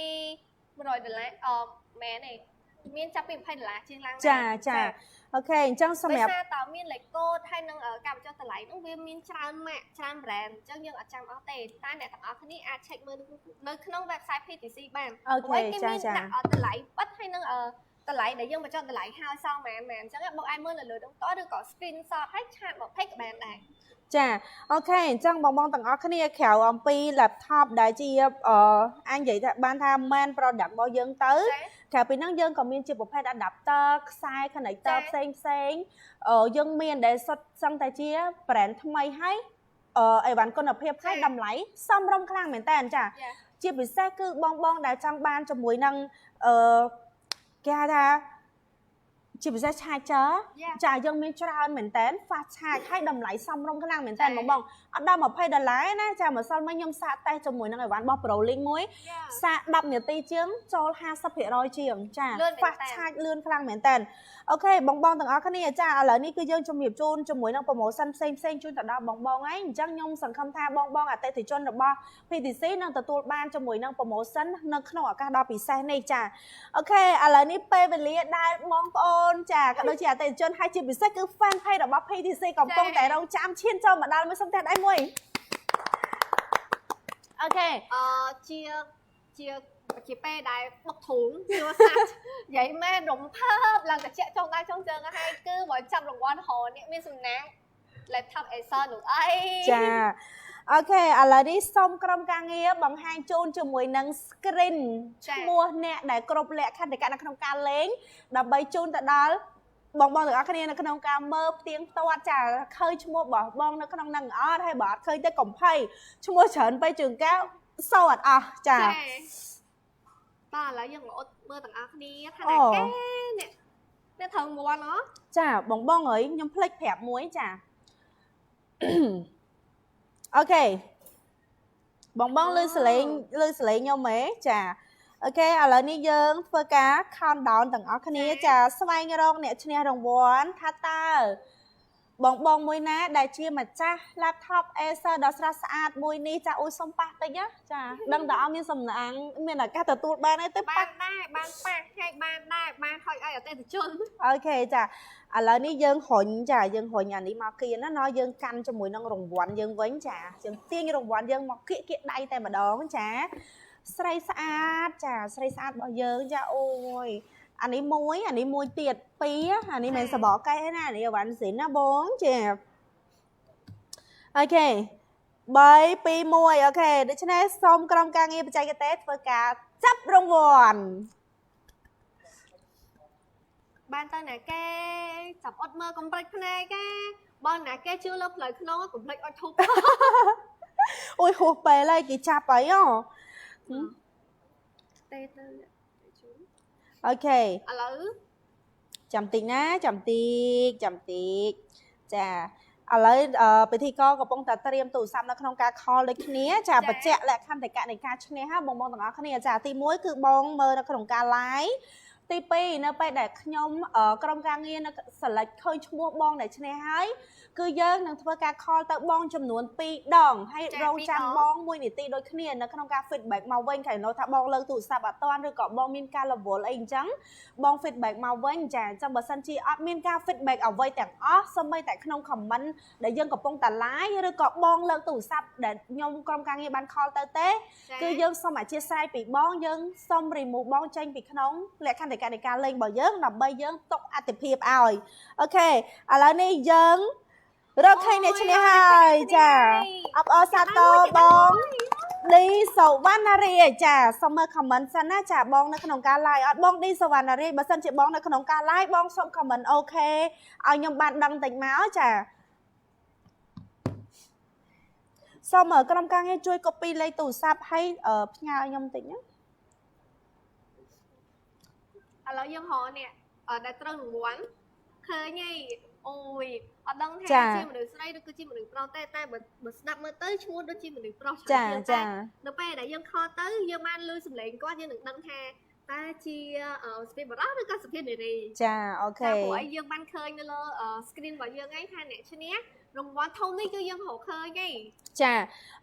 100ដុល្លារអឺមែនទេមានចាប់ពី20ដុល្លារជាងឡើងដែរ ចាចា OK អញ្ចឹងសម្រាប់ ដោយសារតើមានលេខកូដហើយនឹងការបញ្ចុះតម្លៃហ្នឹងវាមានច្រើនម៉ាកច្រើន brand អញ្ចឹងយើងអត់ចាំអស់ទេតែអ្នកទាំងអស់គ្នាអាច check មើលនៅក្នុង website PTC បាន OK ព្រោះអីគេ ចាចា មានដាក់តម្លៃបិទហើយនឹងតម្លៃដែលយើងបញ្ចុះតម្លៃហើយសល់ប៉ុន្មានអញ្ចឹងបងអាចមើលនៅលើហ្នឹងតឬក៏ screenshot ហើយ chat មក page ក៏បានដែរ ចា OK អញ្ចឹងបងបងទាំងអស់គ្នាក្រៅអំពី laptop ដែលជាអឺអាចនិយាយថាបានថា main product របស់យើងទៅ ចា ក្រៅពីហ្នឹងយើងក៏មានជាប្រភេទ adapter ខ្សែ connector ចា ផ្សេងផ្សេងអឺយើងមានដែលសុទ្ធសឹងតែជា brand ថ្មីហើយអឺអីវ៉ាន់គុណភាពហើយតម្លៃសមរម្យខ្លាំងមែនតើចា ចា ជាពិសេសគឺបងបងដែលចង់បានជាមួយនឹងអឺគេហៅថាជាពិសេស charger យ៉ា ចាយើងមានច្រើនមែនតើ fast charge ហើយតម្លៃសមរម្យខ្លាំងមែនតើ ចា បងបងអត់ដល់20ដុល្លារទេណាចាម្សិលមិញខ្ញុំសាកតេស្តជាមួយនឹងអីវ៉ាន់របស់ Prolink មួយ យ៉ា សាក10នាទីជាងចូល50%ជាងចា លឿនមែនតើ fast charge លឿនខ្លាំងមែនតើ OK បងបងទាំងអស់គ្នាចាឥឡូវនេះគឺយើងជំរាបជូនជាមួយនឹង promotion ផ្សេងផ្សេងជូនទៅដល់បងបងហើយអញ្ចឹងខ្ញុំសង្ឃឹមថាបងបងអតិថិជនរបស់ PTC នឹងទទួលបានជាមួយនឹង promotion នៅក្នុងឱកាសដ៏ពិសេសនេះចា OK ឥឡូវនេះពេលវេលាដែលបងប្អូនចាក៏ដូចជាអតិថិជនហើយជាពិសេសគឺ fan page របស់ PTC កំពុងតែរងចាំឈានចូលមកដល់មួយសុំផ្ទះដៃមួយ OK អឺជាជាជាពេលដែលបុកទ្រូងជាសាច់និយាយមែនរំភើបឡើងតិចចុងដៃចុងជើងហើយគឺបើចាប់រង្វាន់រហអ្នកមានសំណាង laptop Acer នោះអី ចា OK ឥឡូវនេះសូមក្រុមការងារបង្ហាញជូនជាមួយនឹង screen ចា ឈ្មោះអ្នកដែលគ្រប់លក្ខន្តិកៈនៅក្នុងការលេងដើម្បីជូនទៅដល់បងបងទាំងអស់គ្នានៅក្នុងការមើលផ្ទៀងផ្ទាត់ចាឃើញឈ្មោះរបស់បងនៅក្នុងហ្នឹងអត់ហើយបើអត់ឃើញទេកុំភ័យឈ្មោះច្រើនពេកជួនកាលសូអត់អស់ចា បាទឥឡូវយើងមកអត់មើលទាំងអស់គ្នាថា អូ ណាគេអ្នកអ្នកត្រូវរង្វាន់ហ៎ ចាបងបងអើយខ្ញុំភ្លេចប្រាប់មួយចា OK បងបងលឺសលេងលឺសលេងខ្ញុំហ៎ចា OK ឥឡូវនេះយើងធ្វើការ count down ទាំងអស់គ្នាចាស្វែងរកអ្នកឈ្នះរង្វាន់ថាតើបងបងមួយណាដែលជាម្ចាស់ laptop Acer ដ៏ស្រស់ស្អាតមួយនេះចាអូយសុំប៉ះតិចណាចាដឹងតែអត់មានសំណាងមានឱកាសទទួលបានទេទេ បា ប៉ះ នដែរបានប៉ះហើយបានដែរបានហុចឲ្យអតិថិជន OK ចាឥឡូវនេះយើងរុញចាយើងរុញអានេះមកគៀនណាណោះយើងកាន់ជាមួយនឹងរង្វាន់យើងវិញចាយើងទាញរង្វាន់យើងមកគៀកគៀកដៃតែម្ដងចាស្រីស្អាតចាស្រីស្អាតរបស់យើងចាអូយអានេះមួយអានេះមួយទៀតពីរអានេះមិនសបកកែទេណាអានេះអវ៉ាន់ស៊ីនណាបងចា OK 3 2 1 OK ដូច្នេះសូមក្រុមការងារបច្ចេកទេសធ្វើការចាប់រង្វាន់ បានទៅណាគេចាប់អត់មើលកុំព្រិចភ្នែកគេបើណាគេជឿលើផ្លូវក្នុងកុំភ្លេចអត់ធូប អូយហួសពេលហើយគេចាប់អីហ៎ ទេទៅ OK ឥឡូវ ចាំតិចណាចាំតិចចាំតិចចាឥឡូវអឺពិធីករកំពុងតែត្រៀមទូរស័ព្ទនៅក្នុងការ call ដូចគ្នាចាបញ្ជាក់លក្ខន្តិកៈនៃការឈ្នះហ่าបងបងទាំងអស់គ្នាចាទី1គឺបងមើលនៅក្នុងការ live ទី ទី2នៅពេលដែលខ្ញុំក្រុមការងារនៅ select ឃើញឈ្មោះបងដែលឈ្នះហើយគឺយើងនឹងធ្វើការ call ទៅបងចំនួន2ដងហើយរងចាំបង1នាទីដូចគ្នានៅក្នុងការ feedback មកវិញក្រែងលោថាបងលើកទូរស័ព្ទអត់ទាន់ឬក៏បងមានការរវល់អីអញ្ចឹងបង feedback មកវិញចា។អញ្ចឹងបើសិនជាអត់មានការ feedback អ្វីទាំងអស់សូម្បីតែក្នុង comment ដែលយើងកំពុងតែ live ឬក៏បងលើកទូរស័ព្ទដែលខ្ញុំក្រុមការងារបាន call ទៅទេ គឺយើងសូមអធ្យាស្រ័យពីបងយើងសូម remove បងចេញពីក្នុងលក្ខន្តិកៈនៃការលេងរបស់យើងដើម្បីយើងទុកអត្ថិភាពឲ្យ OK ឥឡូវនេះយើងរកឃើញអ្នកឈ្នះហើយចាអបអរសាទរបងឌីសវណ្ណារីចាសូមមើល comment សិនណាចាបងនៅក្នុងការ live អត់បងឌីសវណ្ណារីបើសិនជាបងនៅក្នុងការ live បងសូម comment OK ឲ្យខ្ញុំបានដឹងតិចមកចាសូមក្រុមការងារជួយ copy លេខទូរស័ព្ទឲ្យផ្ញើឲ្យខ្ញុំតិចណា ឥឡូវយើងរកអ្នកដែលត្រូវរង្វាន់ឃើញហីអូយអត់ដឹងថាជាមនុស្សស្រីឬគឺជាមនុស្សប្រុសទេតែបើស្ដាប់មើលទៅឈ្មោះដូចជាមនុស្សប្រុស ចាចា នៅពេលដែលយើង call ទៅយើងបានឮសំឡេងគាត់យើងនឹងដឹងថាតើជាសុភាពបុរសឬក៏សុភាពនារី ចា OK ចាព្រោះអីយើងបានឃើញនៅលើ screen របស់យើងឯងថាអ្នកឈ្នះរង្វាន់ធំនេះគឺយើងរកឃើញឯង ចា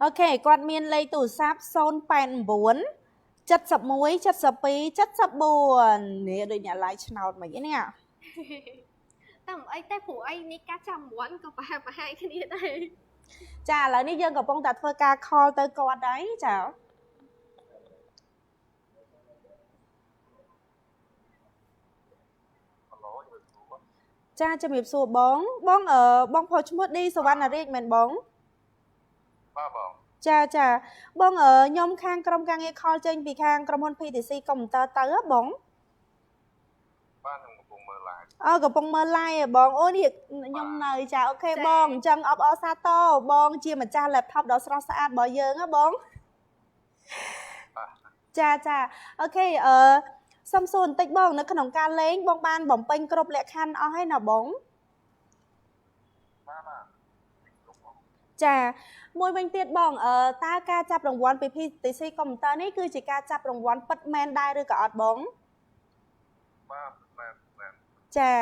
OK គាត់មានលេខទូរស័ព្ទ089 71 72 74នេះដូចអ្នក live ឆ្នោតមិននេះ តែមិនអីទេព្រោះអីនេះការចាំរង្វាន់ក៏ប្រហែលប្រហែលគ្នាដែរ ចាឥឡូវនេះយើងកំពុងតែធ្វើការ call ទៅគាត់ហើយចាចាជំរាបសួរបងបងអឺបងផុសឈ្មោះឌីសវណ្ណរាជមែនបង បាទបង ចាចាបងអឺខ្ញុំខាងក្រុមការងារ call ចេញពីខាងក្រុមហ៊ុន PTC កុំព្យូទ័រទៅហ៎បង បាទខ្ញុំកំពុងមើល live អើកំពុងមើល live ហ៎បងអូនេះខ្ញុំនៅចា OK បងអញ្ចឹងអបអរសាទរបងជាម្ចាស់ laptop ដ៏ស្រស់ស្អាតរបស់យើងហ៎បងចាចា OK អឺសុំសួរបន្តិចបង នៅក្នុងការលេងបងបានបំពេញគ្រប់លក្ខខណ្ឌអស់ហើយណាបង បាទបាទ ចាមួយវិញទៀតបងអឺតើការចាប់រង្វាន់ពី PTC កុំព្យូទ័រនេះគឺជាការចាប់រង្វាន់ពិតមែនដែរឬក៏អត់បង បាទមែនមែន ចា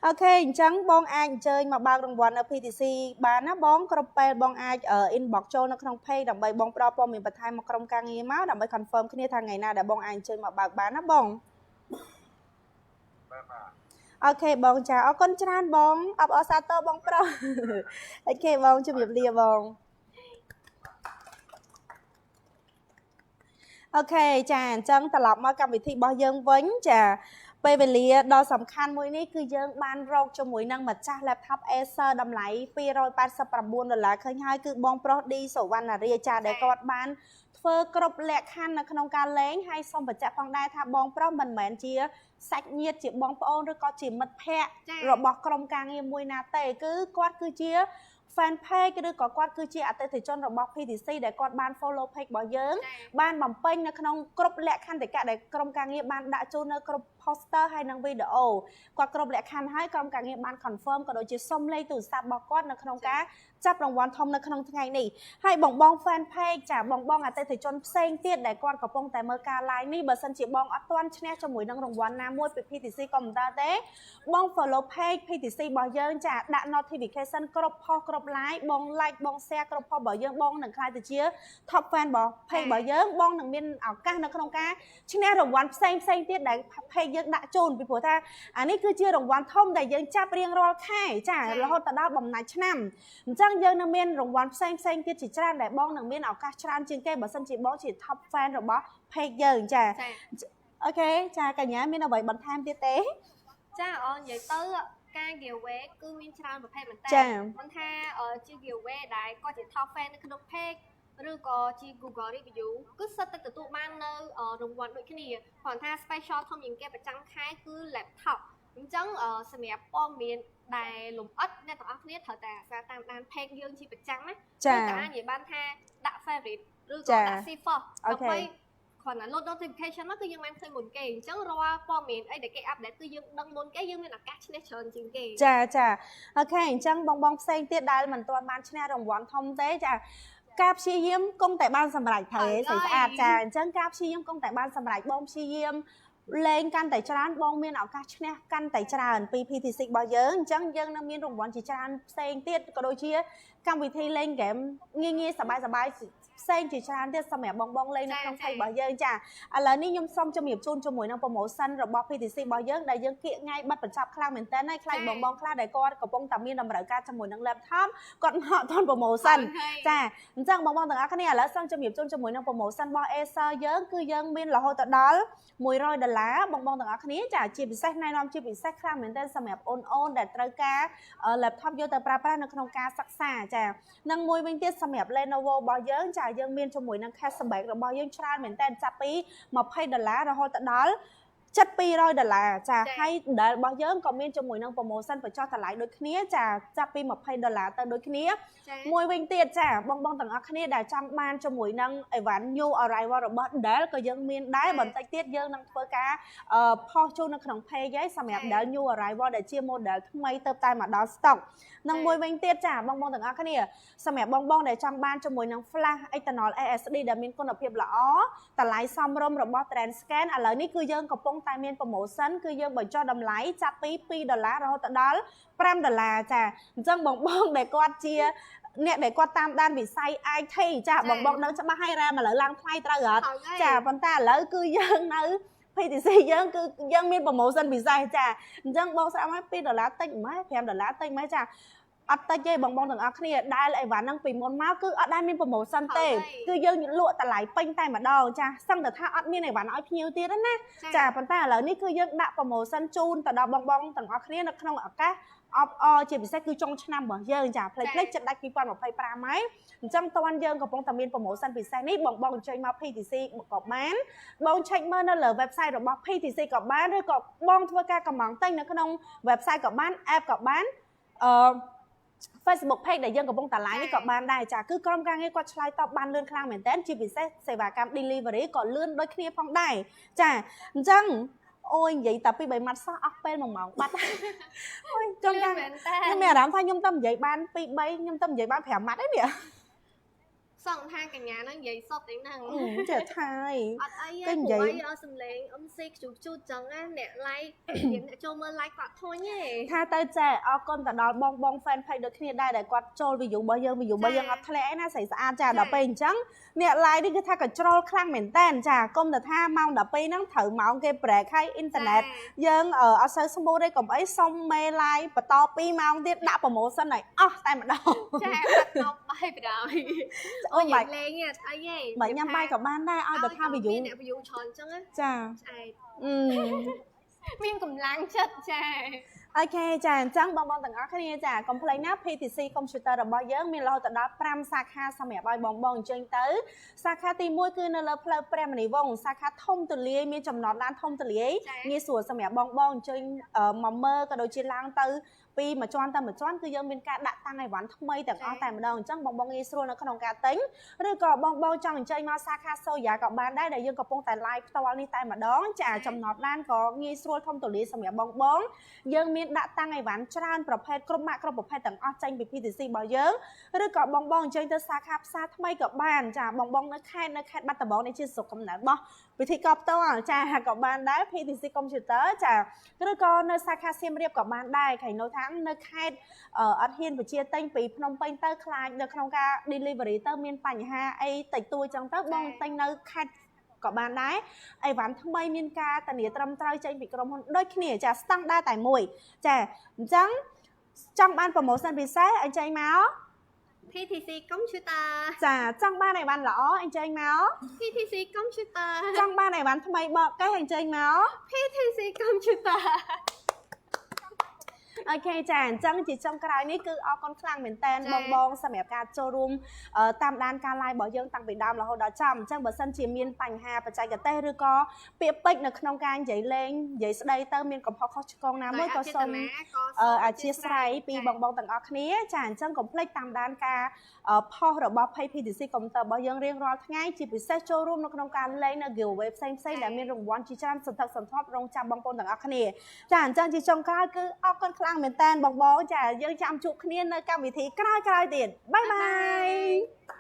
OK អញ្ចឹងបងអាចអញ្ជើញមកបើករង្វាន់នៅ PTC បានណាបងគ្រប់ពេលបងអាច inbox ចូលនៅក្នុង page ដើម្បីបងផ្ដល់ព័ត៌មានបន្ថែមមកក្រុមការងារមកដើម្បី confirm គ្នាថាថ្ងៃណាដែលបងអាចអញ្ជើញមកបើកបានណាបង បាទបាទ OK បងចាអរគុណច្រើនបងអបអរសាទរបងប្រុស OK បងជំរាបលាបង OK ចាអញ្ចឹងត្រឡប់មកកម្មវិធីរបស់យើងវិញចាពេលវេលាដ៏សំខាន់មួយនេះគឺយើងបានរកជាមួយនឹងម្ចាស់ laptop Acer តម្លៃ289ដុល្លារឃើញហើយគឺបងប្រុសឌីសវណ្ណារាចាដែលគាត់បានធ្វើគ្រប់លក្ខខណ្ឌនៅក្នុងការលេងហើយសូមបញ្ជាក់ផងដែរថាបងប្រុសមិនមែនជាសាច់ញាតិជាបងប្អូនឬក៏ជាមិត្តភ័ក្តិរបស់ក្រុមការងារមួយណាទេគឺគាត់គឺជា fan page ឬក៏គាត់គឺជាអតិថិជនរបស់ PTC ដែលគាត់បាន follow page របស់យើងបានបំពេញនៅក្នុងគ្រប់លក្ខន្តិកៈដែលក្រុមការងារបានដាក់ជូននៅគ្រប់ poster ហើយនិងវីដេអូគាត់គ្រប់លក្ខខណ្ឌហើយក្រុមការងារបាន confirm ក៏ដូចជាសុំលេខទូរស័ព្ទរបស់គាត់នៅក្នុងការចាប់រង្វាន់ធំនៅក្នុងថ្ងៃនេះហើយបងបង fan page ចាបងបងអតិថិជនផ្សេងទៀតដែលគាត់កំពុងតែមើលការ live នេះបើសិនជាបងអត់ទាន់ឈ្នះជាមួយនឹងរង្វាន់ណាមួយពី PTC កុំព្យូទ័រទេបង follow page PTC របស់យើងចាដាក់ notification គ្រប់ post គ្រប់ live បង like បង share គ្រប់ post របស់យើងបងនឹងក្លាយទៅជា top fan របស់ page របស់យើងបងនឹងមានឱកាសនៅក្នុងការឈ្នះរង្វាន់ផ្សេងផ្សេងទៀតដែល page យើងដាក់ជូនពីព្រោះថាអានេះគឺជារង្វាន់ធំដែលយើងចាប់រៀងរាល់ខែចារហូតទៅដល់បំណាច់ឆ្នាំអញ្ចឹងយើងនឹងមានរង្វាន់ផ្សេងផ្សេងទៀតជាច្រើនដែលបងនឹងមានឱកាសច្រើនជាងគេបើសិនជាបងជា top fan របស់ page យើងចា OK ចាកញ្ញាមានអ្វីបន្ថែមទៀតទេ ចាអូនិយាយទៅការ giveaway គឺមានច្រើនប្រភេទមែនតើមិនថាជា giveaway ដែលគាត់ជា top fan នៅក្នុង page ឬក៏ជា Google review គឺសិតតែទទួលបាននៅរង្វាន់ដូចគ្នាគ្រាន់ថា special ធំជាងគេប្រចាំខែគឺ laptop អញ្ចឹងសម្រាប់ព័ត៌មានដែលលំអិតអ្នកទាំងអស់គ្នាត្រូវតែអាសាតាមដាន page យើងជាប្រចាំណា ចា ឬក៏អាចនិយាយបានថាដាក់ favorite ឬក៏ដាក់ see first ដើម្បីគ្រាន់តែ load notification មកគឺយើងបានឃើញមុនគេអញ្ចឹងរាល់ព័ត៌មានអីដែលគេ update គឺយើងដឹងមុនគេយើងមានឱកាសឈ្នះច្រើនជាងគេ ចាចា OK អញ្ចឹងបងបងផ្សេងទៀតដែលមិនទាន់បានឈ្នះរង្វាន់ធំទេចាការព្យាយាមគង់តែបានសម្រេចត្រូវឯងស្អាតចាអញ្ចឹងការព្យាយាមគង់តែបានសម្រេចបងព្យាយាម លេងកាន់តែច្រើនបងមានឱកាសឈ្នះកាន់តែច្រើនពី PTC របស់យើងអញ្ចឹងយើងនឹងមានរង្វាន់ជាច្រើនផ្សេងទៀតក៏ដូចជាកម្មវិធីលេងហ្គេមងាយងាយសប្បាយសប្បាយផ្សេងជាច្រើនទៀតសម្រាប់បងបងលេងនៅក្នុង page របស់យើងចាឥឡូវនេះខ្ញុំសូមជំរាបជូនជាមួយនឹង promotion របស់ PTC របស់យើងដែលយើងគៀកថ្ងៃបិទបញ្ចប់ខ្លាំងមែនតើហើយខ្លាចបងបងខ្លះដែលគាត់កំពុងតែមានតម្រូវការជាមួយនឹង laptop គាត់មកអត់ទាន់ promotion ចាអញ្ចឹងបងបងទាំងអស់គ្នាឥឡូវសូមជំរាបជូនជាមួយនឹង promotion របស់ Acer យើងគឺយើងមានរហូតដល់100ដុល្លារបងបងទាំងអស់គ្នាចាជាពិសេសណែនាំជាពិសេសខ្លាំងមែនទែនសម្រាប់អូនអូនដែលត្រូវការ laptop យកទៅប្រើប្រាស់នៅក្នុងការសិក្សាចានិងមួយវិញទៀតសម្រាប់ Lenovo របស់យើងចាយើងមានជាមួយនឹង cashback របស់យើងច្រើនមែនទែនចាប់ពី20ដុល្លាររហូតដល់7 200ដុល្លារចាហើយដែលរបស់យើងក៏មានជាមួយនឹង promotion បញ្ចុះតម្លៃដូចគ្នាចាចាប់ពី20ដុល្លារទៅដូចគ្នាមួយវិញទៀតចាបងបងទាំងអស់គ្នាដែលចង់បានជាមួយនឹងអីវ៉ាន់ new arrival របស់ Dell ក៏យើងមានដែរបន្តិចទៀតយើងនឹងធ្វើការផុសជូននៅក្នុង page ហើយសម្រាប់ Dell new arrival ដែលជា model ថ្មីទៅតែមកដល់ stock និងមួយវិញទៀតចាបងបងទាំងអស់គ្នាសម្រាប់បងបងដែលចង់បានជាមួយនឹង flash external SSD ដែលមានគុណភាពល្អតម្លៃសមរម្យរបស់ Transcend ឥឡូវនេះគឺយើងកំពុងតែមាន promotion គឺយើងបញ្ចុះតម្លៃចាប់ពី2ដុល្លាររហូតដល់5ដុល្លារចាអញ្ចឹងបងបងដែលគាត់ជាអ្នកដែលគាត់តាមដានវិស័យ IT ចាបងបងដឹងច្បាស់ហើយ RAM ឥឡូវឡើងថ្លៃត្រូវអត់ចាប៉ុន្តែឥឡូវគឺយើងនៅ PTC យើងគឺយើងមាន promotion ពិសេសចាអញ្ចឹងបងស្រាប់ហើយ2ដុល្លារតិចម៉េច5ដុល្លារតិចម៉េចចាអត់តិចទេបងបងទាំងអស់គ្នាដែលអីវ៉ាន់ហ្នឹងពីមុនមកគឺអត់ដែលមាន promotion ទេគឺយើងលក់តម្លៃពេញតែម្ដងចាសឹងតែថាអត់មានអីវ៉ាន់ឲ្យភ្ញៀវទៀតណាចាប៉ុន្តែឥឡូវនេះគឺយើងដាក់ promotion ជូនទៅដល់បងបងទាំងអស់គ្នានៅក្នុងឱកាសអបអជាពិសេសគឺចុងឆ្នាំរបស់យើងចាផ្លេចផ្លេចចិត្តដាច់2025ហើយអញ្ចឹងតន់យើងកំពុងតែមាន promotion ពិសេសនេះបងបងអញ្ជើញមក PTC ក៏បានបង check មើលនៅលើ website របស់ PTC ក៏បានឬក៏បងធ្វើការកម្មង់ទិញនៅក្នុង website ក៏បាន app ក៏បានអឺ Facebook page ដែលយើងកំពុងតែ live នេះក៏បានដែរចាគឺក្រុមការងារគាត់ឆ្លើយតបបានលឿនខ្លាំងមែនតើជាពិសេសសេវាកម្ម delivery ក៏លឿនដូចគ្នាផងដែរចាអញ្ចឹងអូយនិយាយតែពី3ម៉ាត់សោះអស់ពេល1ម៉ោងបាត់អូយចង់ថាខ្ញុំមានអារម្មណ៍ថាខ្ញុំទៅនិយាយបាន2 3ខ្ញុំទៅនិយាយបាន5ម៉ាត់ឯនេះ សង្ថាកញ្ញាហ្នឹងនិយាយសុតឯហ្នឹង ចេះថាយ អត់អីទេព្រោះអីអត់សំលេង MC ខ្ជូតខ្ជូតចឹងណាអ្នក like អ្នកចូលមើល like គាត់ធុញទេ ថាទៅចេះអរគុណទៅដល់បងបង fan page ដូចគ្នាដែរដែលគាត់ចូល view របស់យើង view របស់យើងអត់ធ្លាក់ឯណាស្រីស្អាតចាដល់ពេលអញ្ចឹងអ្នក like នេះគឺថាកញ្ជ្រោលខ្លាំងមែនតើចាកុំទៅថាម៉ោង12ហ្នឹងត្រូវម៉ោងគេ break ហើយអ៊ីនធឺណិតយើងអត់សូវ smooth ទេកុំអីសុំមេ live បន្ត2ម៉ោងទៀតដាក់ promotion ឲ្យអស់តែម្ដង ចាបាត់តបបាយបណ្ដោយអូយលេងអត់អីទេ បើញ៉ាំបាយក៏បានដែរឲ្យតែថា view អ្នក view ច្រើនអញ្ចឹង ចា ឆ្អែត អឺ មានកម្លាំងចិត្តចា OK ចាអញ្ចឹងបងបងទាំងអស់គ្នាចាកុំភ្លេចណា PTC Computer របស់យើងមានរហូតដល់5សាខាសម្រាប់ឲ្យបងបងអញ្ជើញទៅសាខាទី1គឺនៅលើផ្លូវព្រះមុនីវង្សសាខាធំទូលាយមានចំណតឡានធំទូលាយងាយស្រួលសម្រាប់បងបងអញ្ជើញមកមើលក៏ដូចជាឡើងទៅពីមួយជាន់ទៅមួយជាន់គឺយើងមានការដាក់តាំងអីវ៉ាន់ថ្មីទាំងអស់តែម្ដងអញ្ចឹងបងបងងាយស្រួលនៅក្នុងការទិញឬក៏បងបងចង់អញ្ជើញមកសាខាសូយ៉ាក៏បានដែរដែលយើងកំពុងតែ live ផ្ទាល់នេះតែម្ដងចាចំណតឡានក៏ងាយស្រួលធំទូលាយសម្រាប់បងបងយើងមានដាក់តាំងអីវ៉ាន់ច្រើនប្រភេទគ្រប់ម៉ាកគ្រប់ប្រភេទទាំងអស់ចេញពី PTC របស់យើងឬក៏បងបងអញ្ជើញទៅសាខាផ្សារថ្មីក៏បានចាបងបងនៅខេត្តនៅខេត្តបាត់ដំបងនេះជាស្រុកកំណើតរបស់ពិធីករផ្ទាល់ចាក៏បានដែរ PTC Computer ចាឬក៏នៅសាខាសៀមរាបក៏បានដែរខៃនៅថានៅខេត្តអត់ហ៊ានបជាទិញពីភ្នំពេញទៅខ្លាចនៅក្នុងការ delivery ទៅមានបញ្ហាអីតិចតួចចឹងទៅបងទិញនៅខេត្តក៏បានដែរអីវ៉ាន់ថ្មីមានការធានាត្រឹមត្រូវចេញពីក្រុមហ៊ុនដូចគ្នាចាស្តង់ដារតែមួយចាអញ្ចឹងចង់បាន promotion ពិសេសអញ្ជើញមក PTC Computer ចាចង់បានអីវ៉ាន់ល្អអញ្ជើញមក PTC Computer ចង់បានអីវ៉ាន់ថ្មីបកកេះអញ្ជើញមក PTC Computer OK ចាអញ្ចឹងជាចុងក្រោយនេះគឺអរគុណខ្លាំងមែនតើបងបងសម្រាប់ការចូលរួមតាមដានការ live របស់យើងតាំងពីដើមរហូតដល់ចប់អញ្ចឹងបើសិនជាមានបញ្ហាបច្ចេកទេសឬក៏ពាក្យពេចន៍នៅក្នុងការនិយាយលេងនិយាយស្ដីទៅមានកំហុសខុសឆ្គងណាមួយក៏សូមអធិស្ឋានពីបងបងទាំងអស់គ្នាចាអញ្ចឹងកុំភ្លេចតាមដានការផុសរបស់ Page PTC Computer របស់យើងរៀងរាល់ថ្ងៃជាពិសេសចូលរួមនៅក្នុងការលេងនៅ giveaway ផ្សេងផ្សេងដែលមានរង្វាន់ជាច្រើនសន្ធឹកសន្ធាប់រងចាំបងប្អូនទាំងអស់គ្នាចាអញ្ចឹងជាចុងក្រោយគឺអរគុណខ្លាំងមែនតើបងបងចាយើងចាំជួបគ្នានៅកម្មវិធីក្រោយៗទៀត bye bye.